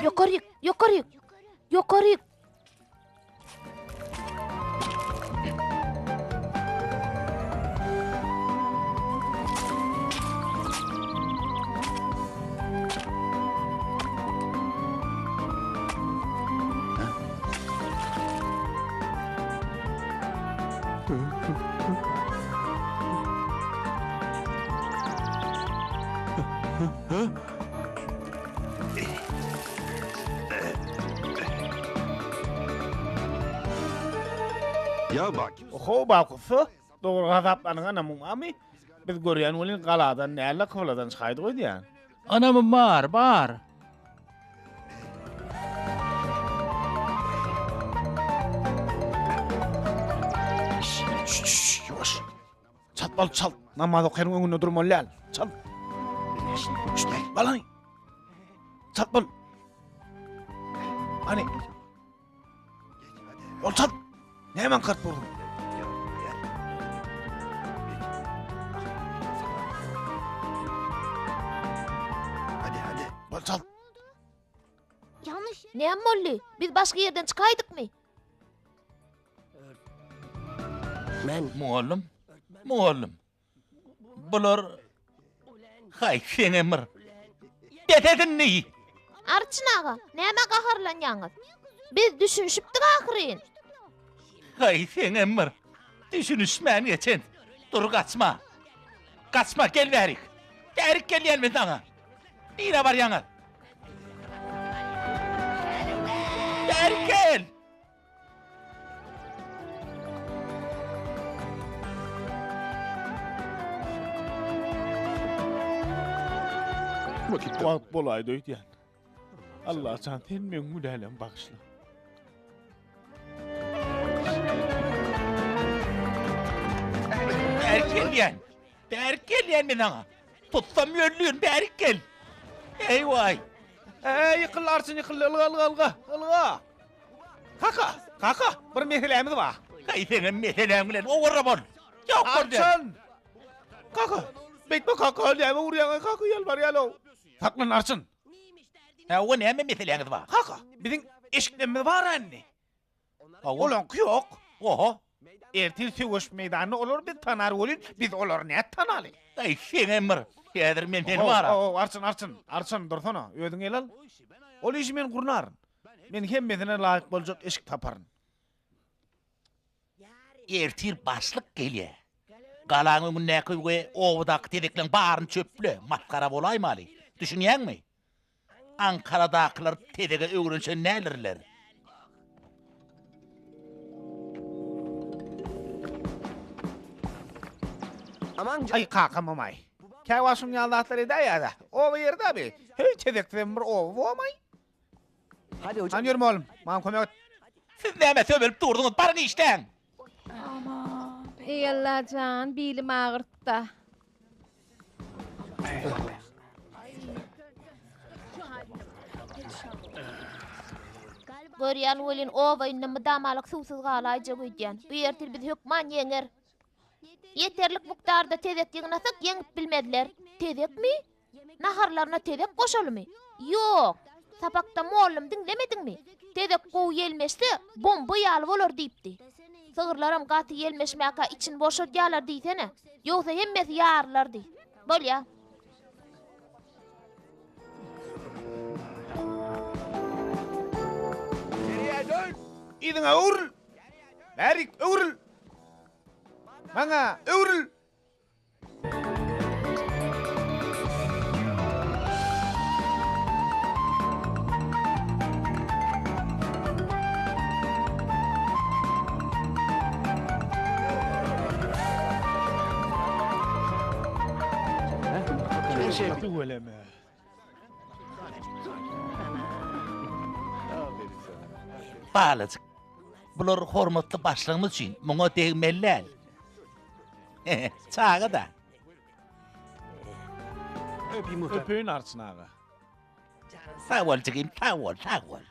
Ýokaryk, ýokaryk, ýokaryk. Oho Bakusa, dogry hasaplanyň anamyň barmy? Biz görýän welin galadan däl-de kybladan çykaýdyk öýdýän. Anamym bar, bar. Ýuwaş. Çalt bol, çalt. Namaz okaýanyň öňünde durmaly däl. Çalt. Şşt, balany. Çalt bol. Hany. Bol çalt. Näme aňkart bolduň? Hadi hadi. Bol çalt. Näme boldy? Biz başga ýerden çykaýdykmy? Men Mugallym, mugallym. Bular Haý, seňem bir. Bes et indi! Arçyn aga, nämä gaharlanýaňyz? Biz düşünişipdik ahyryn. Haý, seňem bir. Düşünişmän geçen. Dur gaçma. Gaçma, gel bärik. Bärik gelýän men saňa. Nirä barýaňyz? Bärik gel! Wagt bolaýdy öýdýän. Allajan sen meň günälerimi bagyşla. Bärik gelýän. Bärik gelýän men saňa. Tutsam ýöllürin bärik gel. Eý waý. Eý ýykyldy arçyn ýykyldy ylga ylga ylga ylga. Kaka, kaka, bir meselämiz bar. Haý seňem meseläň bilen owarra bol. Ýok bol diýen. Arçyn! Kaka, beýtme kaka, näme urýaň kaka ýalbarýan-ow. Saklan Arçyn. Hawa näme meseläňiz bar? Kaka, biziň eşiklerimiz bar-a indi. Hawa. Olaňky ýok. Oho. Ertir söweş meýdanynda olar bizi tanar welin, biz olary nädip tanaly? Aý, seňem bir. Häzir men seni bar-a. Ow, Arçyn, Arçyn, Arçyn, dursana, özüň el al. Ol işi men gurnaryn. Men hemmesine laýyk boljak eşik taparyn. Ertir başlyk gelýär. Galaň öňündäki we obadaky tezekleň baryny çöple, masgara bolaýmaly. Düşünýäňmi? Ankaradakylar tezege öwrenişen däldirler. Aý kakamam-aý. Käwagt şuň ýaly zatlar edäýýär-dä. Oba ýeri-dä bi. Heý, tezeksizem bir oba bomaý. Hany ýör mollum, maňa kömek et. Siz nämä söbelip durduňyz, baryň işläň! Eý Allajan, bilim agyrtda. Görýän welin oba indi mydamalyk suwsuz galaýjak öýdýän. Bu ertir bizi hökman ýeňer. Ýeterlik mukdarda tezek ýygnasak ýeňip bilmezler. Tezekmi? Naharlaryna tezek goşalymy? Ýok. Sapakda mollum diňlemediňmi? Tezek gowy ýelmeşse, bomba ýaly bolar diýipdi. Sygyrlaram gaty ýelmeşmäkä içini boşadýarlar diýsene. Ýogsa hemmesi ýarylardy. Bolýa. Geriye dön! Yzyňa öwrül! Bärik öwrül! Maňa öwrül! Tüweleme. Balajyk. Bular hormatly başlygymyz üçin, muňa degmeli däl. Çaga-da. Öpeýin Arçyn aga. Sag bol jigim, sag bol, sag bol.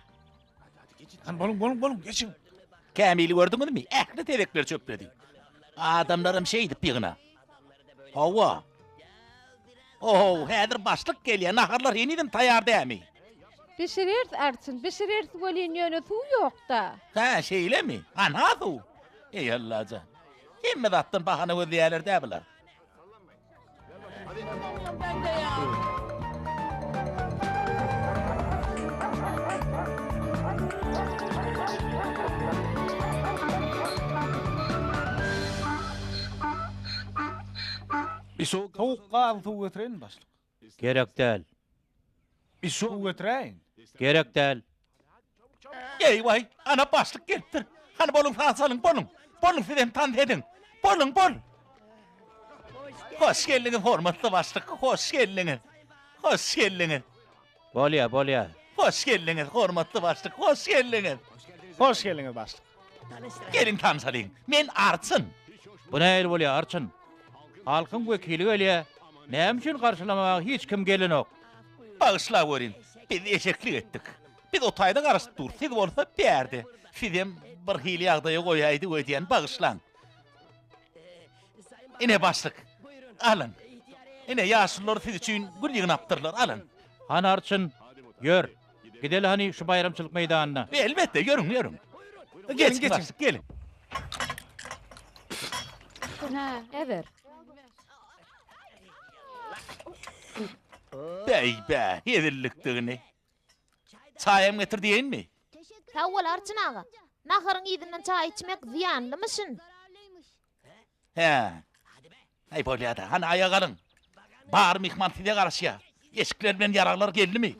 Hany boluň, boluň, boluň, geçiň. Kämili gördüňizmi? Ähli tezekleri çöpledi. Adamlaram şeýdip ýygna. Hawa. Ohow, häzir başlyk gelýär, naharlar henizem taýýar dämi? Bişireris Arçyn, bişireris welin ýöne suw ýok-da. Hä, şeýlemi? Hanha suw? Eý Allajan. Hemme zatdan bahana gözleýärler-dä bular. Sowuk gazly suw getireýinmi başlyk? Gerek däl. Suw getiräýin. Gerek däl. Eý waý, ana başlyk gelipdir. Hany boluň saz çalyň, boluň. Boluň siz hem tans ediň. Boluň, bol. Hoş geldiňiz hormatly başlyk, hoş geldiňiz. Hoş geldiňiz. Bolýa, bolýa. Hoş geldiňiz hormatly başlyk, hoş geldiňiz. Hoş geldiňiz başlyk. Geliň tanşalyň. Men Arçyn. Bu nähili bolýa Arçyn? Halkyň wekili gelýä. Näme üçin garşylamaga hiç kim gelenok? Bagyşlaweriň, biz eşeklik etdik. Biz o taýda garaşyp durus, siz bolsa bärde. Sizem bir hili ýagdaýa goýaýdyk öýdýän, bagyşlaň. Ine başlyk, alyň. Ine ýaşulular siz üçin gül ýygnapdyrlar, alyň. Hany Arçyn, ýör, gideli hany şu baýramçylyk meýdanyna. Elbetde, ýörüň, ýörüň. Geçiň başlyk, geliň. Eber. Bäý-bä, hezillikdigini. Çaýam getir diýeýinmi? Sag bol, Arçyn aga. Naharyň yzyndan çaý içmek zyýanlymyşyn. Hä. Aý bolýa-da, hany aýaga galyň. Bar myhman size garaşýar. Eşikler bilen ýaraglar geldimi?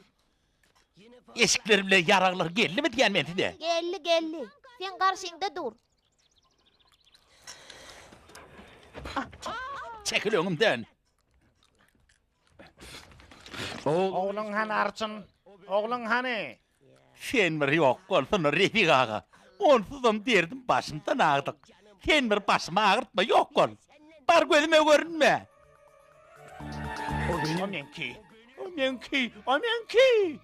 Eşikler bilen ýaraglar geldimi diýýän men size. Geldi, geldi. Seň garşyňda dur. Çekil öňümden. Ogluň hany Arçyn? Ogluň hany? Sen bir ýok bolsana Refik aga. Onsuzam derdim başymdan agdyk. Sen bir başymy agyrtma ýok bol. Bar gözüme görünme. O meňki. O meňki. O meňki.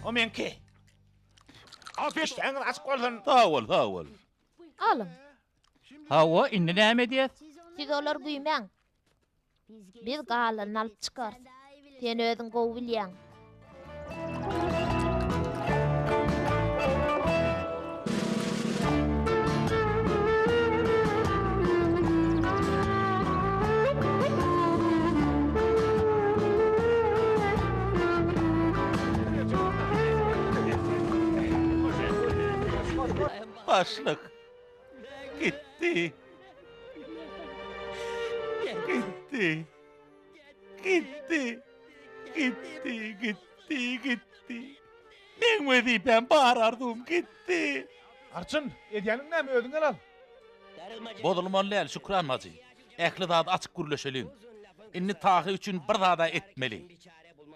O meňki. Işdäňiz açyk bolsun. Sag bol, sag bol. Alyň. Hawa, indi näme edýäs? Siz olary güýmäň. Biz galanyny alyp çykarys. Sen özüň gowy bilýäň. Başlyk gitdi. Gitdi. Gitdi. Gitdi, gitdi, gitdi. Meň wezipäm bar arzuwym gitdi. Arçyn, edýäniň näme, özüň gel al. Bozulmaly däl, Şükran bajy. Ähli zady açyk gürleşeliň. Indi Tahy üçin bir zad-a etmeli.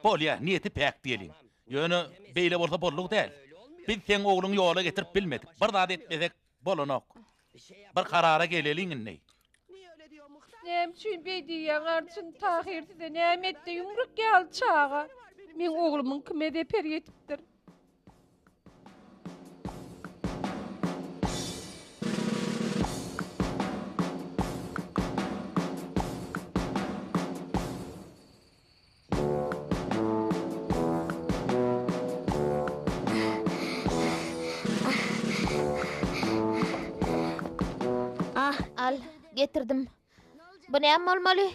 Bolýa, niýeti päk diýeliň. Ýöne beýle bolsa boldugy däl. Biz seň ogluňy ýola getirip bilmedik. Bir zat etmesek bolanok. Bir karara geleliň indi. Näme üçin beý diýýäň Arçyn? Tahyr size näme etdi ýumruk ýaly çaga? Meň oglumyň kime zeper ýetipdir? Ah, al, getirdim. Bu näme bolmaly?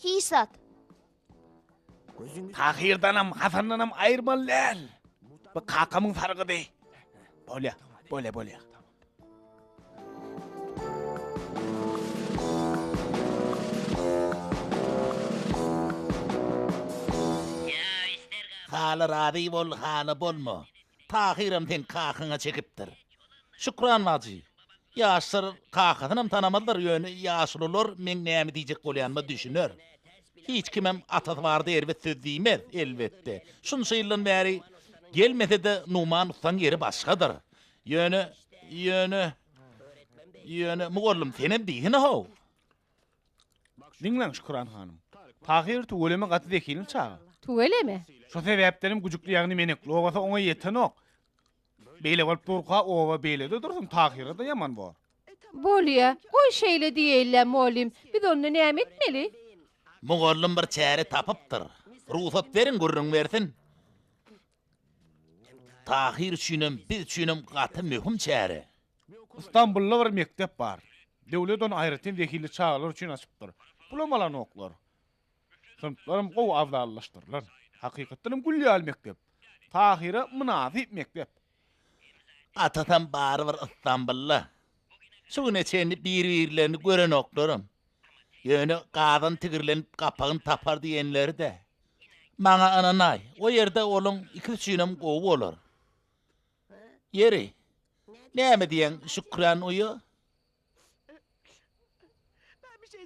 Hiç zat. Tahyrdanam, Hasandanam aýyrmaly däl. Bu kakamyň sargydy. Bolýa, bolýa, bolýa. Hala razy bol, hala bolma. Tahyram seň kakyňa çekipdir. Şükran bajy. Ýaşlar kakasynam tanamazlar, ýöne ýaşulular meň näme diýjek bolýanyma düşüner. Hiç kimem atasy barada erbet söz diýmez, elbetde. Şunça ýyldan bäri gelmese-de Numan ussaň ýeri başgadyr. Ýöne, ýöne, ýöne, mugallym, senem diýsene-how. Diňläň, Şükran hanym. Tahyr tüweleme gaty zehinli çaga. Tüweleme. Şo sebäpdenem güjükli ýagny menekli obasy oňa ýetenok. Beýle bolup durka oba beýle-de dursun, Tahyra-da ýaman bor. Bolýa, goý şeýle diýeýin-le, mugallym. Biz onda näme etmeli? Mugallym bir çäre tapypdyr. Rugsat beriň gürrüň bersin. Tahyr üçinem, biz üçinem gaty möhüm çäre. Stambulda bir mekdep bar. Döwlet ony aýratyn zehinli çagalar üçin açypdyr. Pulam alanoklar. Synplaram gowy abzallaşdyrylan. Hakykatdanam gül ýaly mekdep. Tahyra mynasyp mekdep. Atasam barybir Ystambulda. Şu güne çenli bir-birlerini görenoklaram. Ýöne gazan tigirlenip gapagyny tapar diýenleri-dä. Maňa ynanaý, o ýerde olaň ikisi üçinem gowy bolar. Ýeri, näme diýeň, Şükran uýa?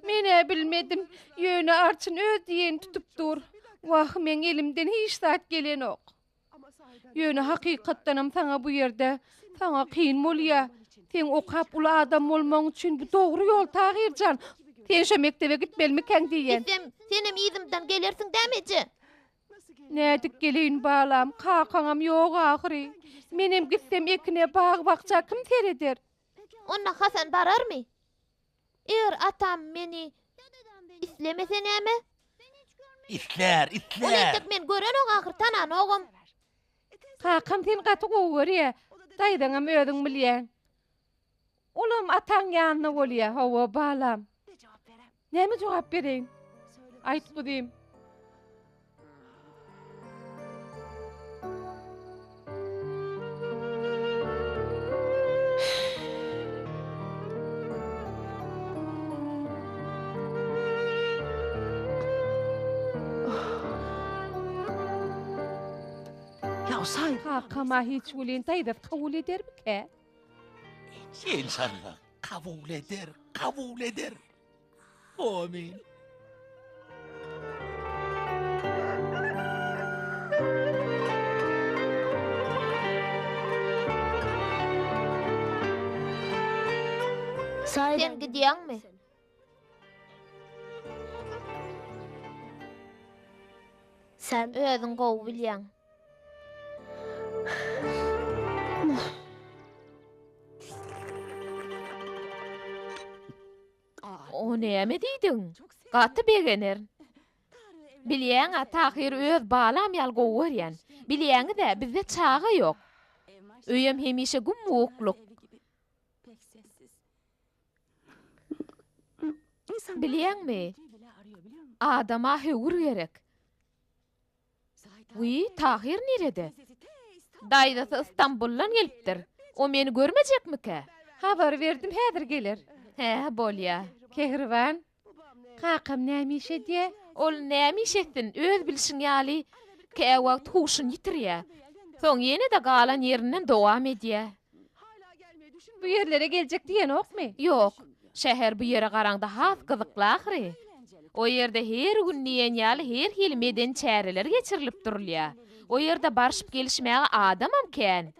Men-ä bilmedim, ýöne arçyn öz diýenini tutup dur. Wah, meň elimden hiç zat gelenok. Ýöne hakykatdanam saňa bu ýerde, saňa kyn bolýa. Seň okap uly adam bolmagyň üçin bu dogry ýol, Tahyr jan. Sen şo mekdebe gitmelimikäň diýýän. Gitsem, senem yzymdan gelersiň dämi, eje? Nädip geleýin balam, kakaňam ýok ahyry. Menem gitsem ekine, bag-bakja kim sereder? Onda Hasan bararmy? Eger atam meni islemese näme? Islär, islär. Ol entek meni görenok ahyry, tananogam. Kakam seni gaty gowy görýär. Daýzaňam özüň bilýäň. Olam ataň ýanynda bolýa. Hawa, balam. Näme jogap bereýin? Aýt, guzym. Kakam-a hiç welin daýzasy kabul edermikä? Enşalla kabul eder, kabul eder. Amin. Sen gidýäňmi? Sen özüň gowy bilýäň. O näme diýdiň? Gaty begenerin. Bilýäň-ä, Tahyry öz balam ýaly gowy görýän. Bilýäňiz-ä, bizde çaga ýok. Öýem hemişe gum-gukluk. Bilýäňmi, adama höwür gerek. Wiý, Tahyr nirede? Daýzasy Ystambuldan gelipdir. O meni görmejekmikä? Habar berdim, häzir geler. Hä, bolýa. Kehriban, kakam näme iş edýä? Ol näme iş etsin, öz bilşiň ýaly, käwagt huşuny ýitirýä. Soň ýene-de galan ýerinden dowam edýä. Bu ýerlere geljek diýenokmy? Ýok. Şäher bu ýere garaňda has gyzykly ahyry. O ýerde her gün diýen ýaly her hili medeni çäreler geçirilip durulýar. O ýerde barşyp-gelişmäge adamam kän.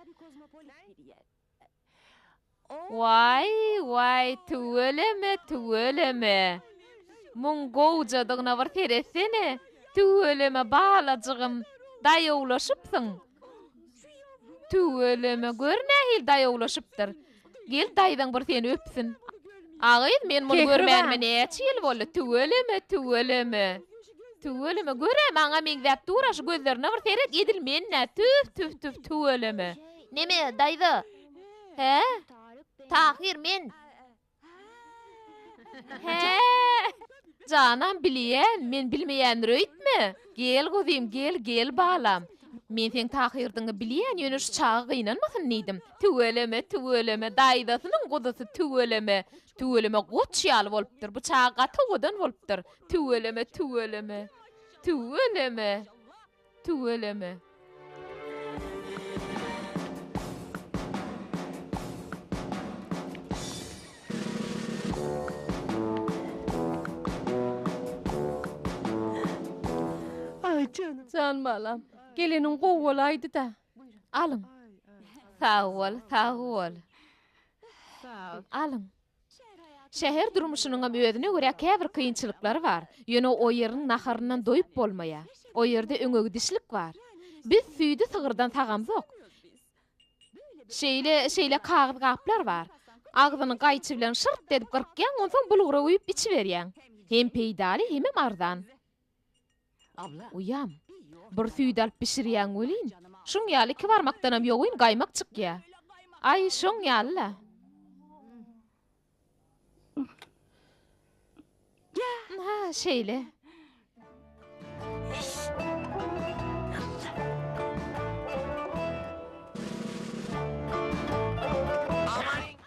Waý, waý, tüweleme, tüweleme. Muň gowjadygyna bir seretsene. Tüweleme, balajygym, daýawlaşypsyň. Tüweleme, gör nähili daýawlaşypdyr. Gel daýzaň bir seni öpsün. A gyz, men muny görmänime näçe ýyl boldy. Tüweleme, tüweleme. Tüweleme, gör-ä, maňa meňzäp dur-a, şu gözlerine bir seret, edil men-dä. Tüf, tüf, tüf, tüweleme. Neme, daýza? Hä? Tahyr, men. Hä? Janam bilýän, men bilmeýändir öýtme. Gel guzym, gel, gel balam. Men seň Tahyrdygyňy bilýän, ýöne şu çaga gynanmasyn diýdim. Tüweleme, tüweleme, daýzasynyň guzusy tüweleme. Tüweleme goç ýaly bolupdyr. Bu çaga gaty owadan bolupdyr. Tüweleme, tüweleme. Tüweleme. Tüweleme. Jan balam, geleniň gowy bolaýdy-da. Alyň. Sag bol, sag bol. Alyň. Şäher durmuşynyňam özüne görä käbir kynçylyklary bar. Ýöne o ýeriň naharyndan doýup bolmaýar. O ýerde öňegidişlik bar. Biz süýdi sygyrdan sagamzok. Şeýle, şeýle kagyz gaplar bar. Agzyny gaýçy bilen şyrt edip gyrkýaň, onsoň bulgura guýup içiberýäň. Hem peýdaly, hemem arzan. Uýam, bir süýt alyp bişirýäň welin, şuň ýaly iki barmakdanam ýogyn gaýmak çykýa. Aý, şoň ýaly-la. Ynha, şeýle.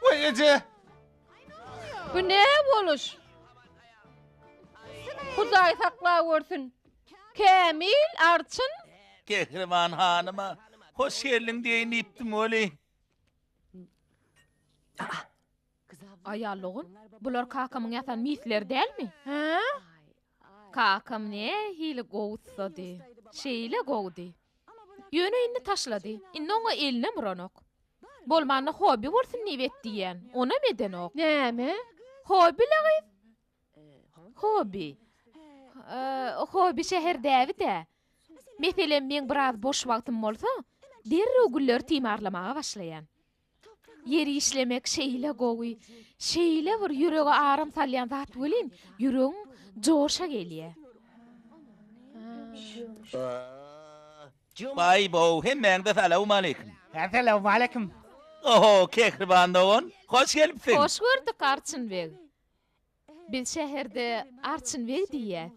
Weý, eje! Bu ne boluş? Hudaý saklawörsün. Kämil arçyn. Kehriman hanyma hoş geldiň diýeýin diýipdim weli. Aýal dogan, bular kakamyň ýasan misleri dälmi? Hä? Kakam nähili gowy ussady. Şeýle gowudy. Ýöne indi taşlady. Indi oňa elinem uranok. Bolmanda hobbi bolsun diýip et diýýän. Onam edenok. Näme? Hobbi-le gyz. Hobbi. Hobbi şäher däbi-dä. Meselem, meň biraz boş wagtym bolsa, derrew gülleri timarlamaga başlaýan. Ýer işlemek şeýle gowy, şeýle bir ýürege aram salýan zat welin, ýüregiň joşa gelýär. Baý bow, hemmäňize salawmaleýkim. Salawmaleýkim. Oho, Kehriban dogan, hoş gelipsiň. Hoş gördük, Arçyn beg. Biz şäherde Arçyn beg diýýäs.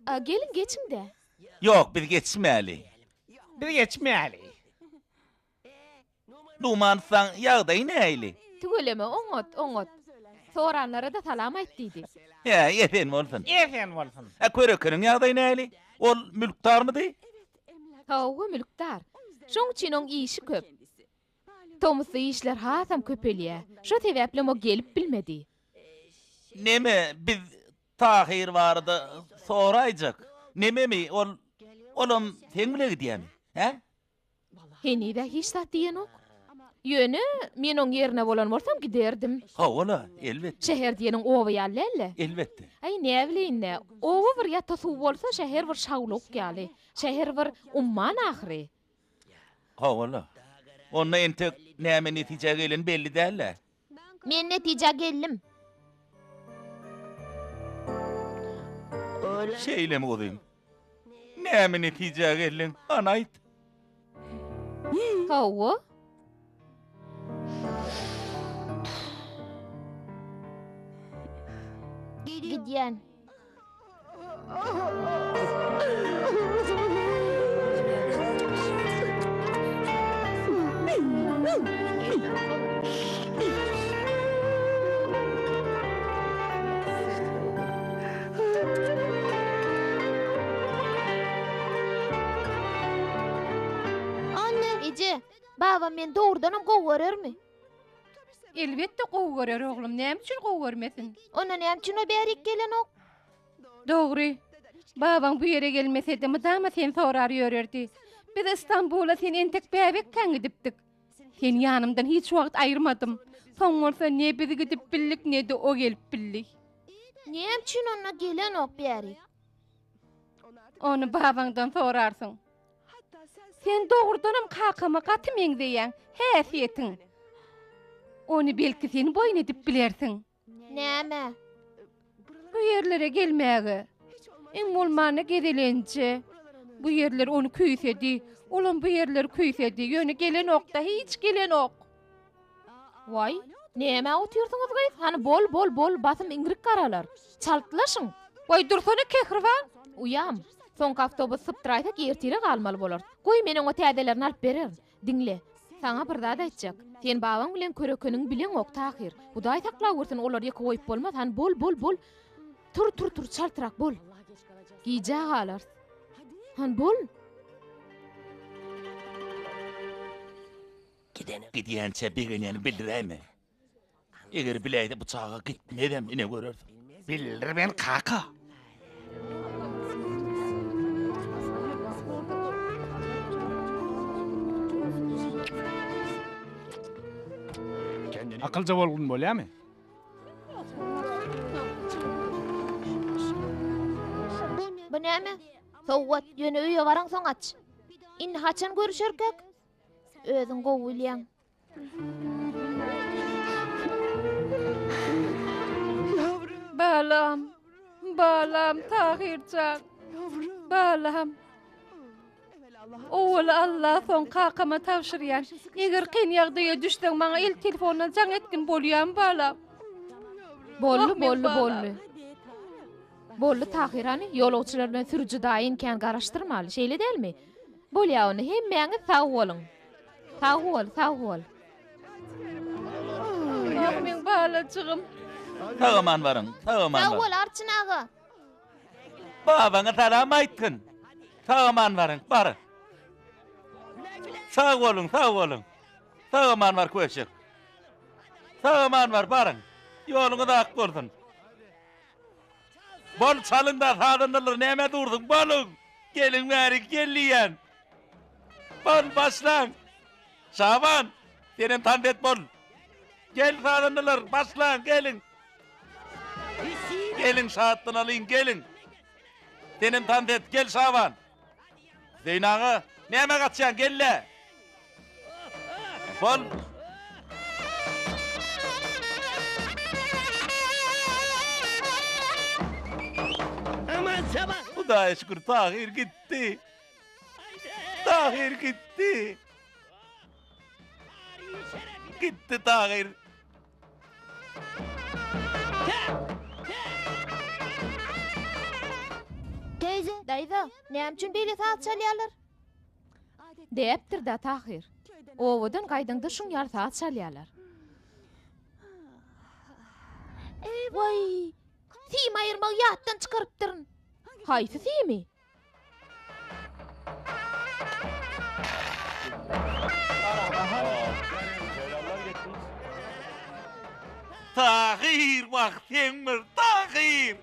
Geliň, geçiň-dä. Ýok, biz geçmäli. Biz geçmäli. Numan ussaň ýagdaýy nähili? Tüweleme, oňat, oňat. Soranlara-da salam aýt diýdi. Hä, esen bolsun. Esen bolsun. Hä, körekeniň ýagdaýy nähili? Ol mülkdarmydy? Hawa, mülkdar. Şoň üçin oň işi köp. Tomusda işler hasam köpelýär. Şo sebäplem o gelip bilmedi. Neme, biz Tahyr barada soraýjak. Nememi, ol, olam seň bile gidýämi? Hä? Heniz-ä hiç zat diýenok. Ýöne, men oň ýerine bolan bolsam giderdim. Hawa-la, elbetde. Şäher diýeniň oba ýaly däl-le. Elbetde. Aý, näbileýin-dä, oba bir ýata suw bolsa, şäher bir şawluk ýaly. Şäher bir umman ahyry. Hawa-la. Onda entek näme netijä geleni belli däl-ä. Men netijä geldim. Şeýlemi guzym? Näme netijä geldiň? Hany aýt. Hawa. Gidýän. Eje, babam meni dogrudanam gowy görermi? Elbetde gowy görer oglum, näme üçin gowy görmesin? Onda näme üçin o bärik gelenok? Dogry. Babaň bu ýere gelmesedi, mydama seni sorar ýörerdi. Biz Istanbula sen entek bäbekkäň gidipdik. Seni ýanymdan hiç wagt aýyrmadym. Soň bolsa ne biz gidip bildik, ne-de o gelip bildi. Näme üçin onda gelenok bärik? Ony babaňdan sorarsyň. Sen dogrudanam kakama gaty meňzeýäň, häsiýetiň. Ony belki sen boýun edip bilersiň. Nämä? Bu ýerlere gelmäge. Iň bolmanda gezelenje. Bu ýerler ony küýsedi. Olam bu ýerleri küýsedi. Ýöne gelenok-da, hiç gelenok. Waý, nämä otyrsyňyz gyz? Hany bol, bol, bol, basym iňrik garalar. Çaltlaşyň! Waý, dursana Kehriban! Uýam, soňky awtobus sypdyraýsak ertire galmaly bolarys. Goý, men oňa täzelerini alyp bererin. Diňle, saňa bir zat aýtjak. Sen babaň bilen körekeniňi bileňok, Tahyr. Hudaý saklawörsün, olary ýeke goýup bolmaz. Hany bol, bol, bol. Tur, tur, tur, çaltrak bol. Gijä galarys. Hany bol. Gidýänçä begenýäni bildiräýme. Eger biläýse bu çaga gitmezem, ine görersiň. Bildirmen kaka. Akylja bolgun bolýamy? Bu näme? Sowgat, ýöne öýe baraňsoň aç. Indi haçan görüşerkäk? Özüň gowy bilýäň. Balam, balam Tahyrjan, balam. Owal Alla, soň kakama tabşyrýan. Eger kyn ýagdaýa düşseň maňa el telefondan jaň etgin bolýamy balam? Boldy, boldy, boldy. Boldy Tahyr hany, ýolagçylar bilen sürüji daýyny kän garaşdyrmaly, şeýle dälmi? Bolýa onda, hemmäňiz sag boluň. Sag bol, sag bol. Ah meň balajygym. Sag aman baryň, sag aman Sag baryň. bol Arçyn aga. Babaňa salam aýtgyn. Sag aman baryň, bar. Sag boluň, sag boluň. Sag aman bar köşek. Sag aman bar, baryň. Ýoluňyz ak bolsun. Bol çalyň-da sazandalar nämä dursuň, boluň. Geliň bäri, gel diýýän. Bol, başlaň. Şaban, senem tans et bol. Gel sazandalar, başlaň, geliň. Geliň şatlanalyň, geliň. Senem tans et, gel Şaban. Hüseýin aga, nämä gaçýaň, gel-le. Bol. Hudaýa şükür, Tahyr gitdi. Tahyr gitdi. Gitdi Tahyr. Daýza, näme üçin beýle saz çalýarlar? Däpdir-dä, Tahyr. Obadan gaýdaňda şuň ýaly saz çalýarlar. Waý, sim aýyrmagy ýatdan çykarypdyryn. Haýsy simi? Tahyr wah seň bir Tahyr.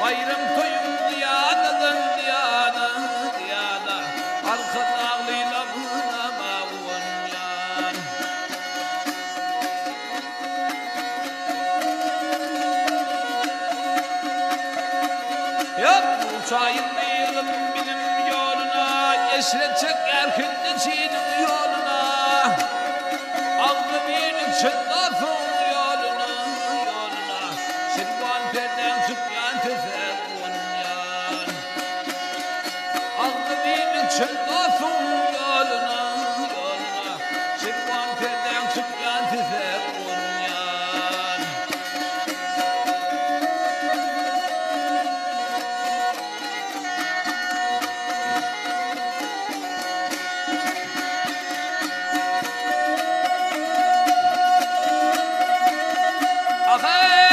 Baýram toýuň ýadadan. Çaýyň ylym bilim ýoluna, Eşret çekýär hindi çiniň ýoluna. Agzybirlik çyn dostuň ýoluna, ýoluna. Şirwan perdäň çykýan sese guwanýan. Agzybirlik çyn dostuň ýoluna, ýoluna. Şirwan perdäň çykýan sese guwanýan. Aheý,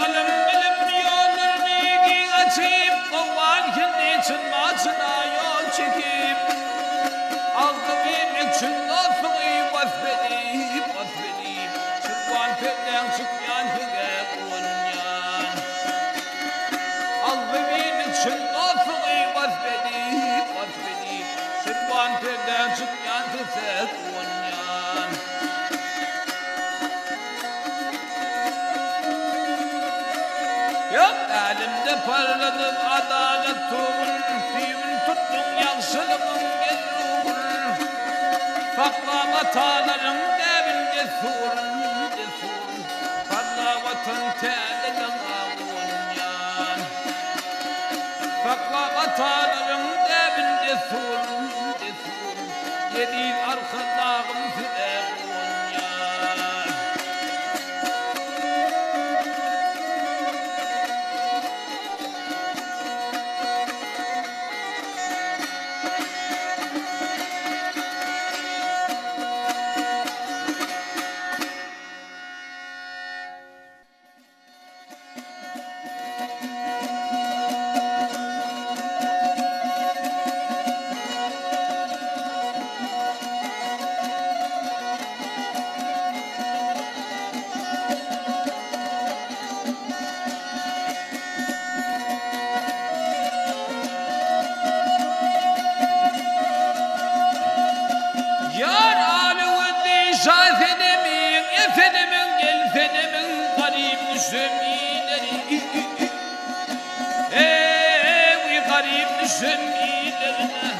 ylym-bilim ýollaryny giň açyp, owgan hindi çyn-maçyna ýol çekip, Agzybirlik çyn dostlugy wasp edip, wasp edip, Çyrwan perdäň çykýan size guwanýan. Agzybirlik çyn dostlugy wasp edip, wasp edip, Çyrwan perdäň çykýan size guwanýan. Ýok, älemde parladyp adalat tugun, Düýbün tutduň ýagşylygyň gelrugun. Sakla atalaryň däbin dessuryn, dessuryn. Parla Watan täze daňa guwanýan. Sakla atalaryň däbin dessuryn, dessuryn. Eziz Arkadagym size guwanýar. Ýar aly-weli şa senemiň, Esenemiň, gel senemiň, Garyp düşen ileri. Eý, garyp düşen ilerine.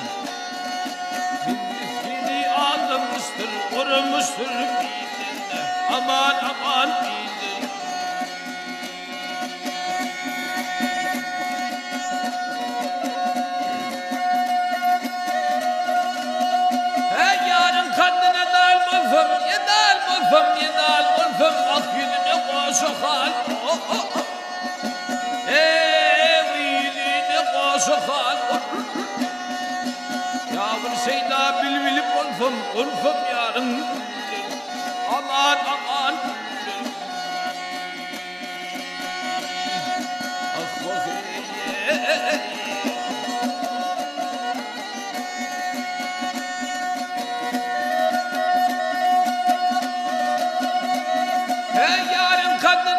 Miskini aldamyşdyr, gurmuşdyr bilerine. Aman, aman biler. Heý, ýaryň kaddyna dal bolsam, ýa dal bolsam, ýa dal bolsam, ah ýüzüne goşa hal, oh-oh-oh. Heý, ýüzüne goşa hal, Ýa bir şeýda bilbili bolsam, bolsam ýaryň Aman, aman. Heý, ýaryň kaddyna.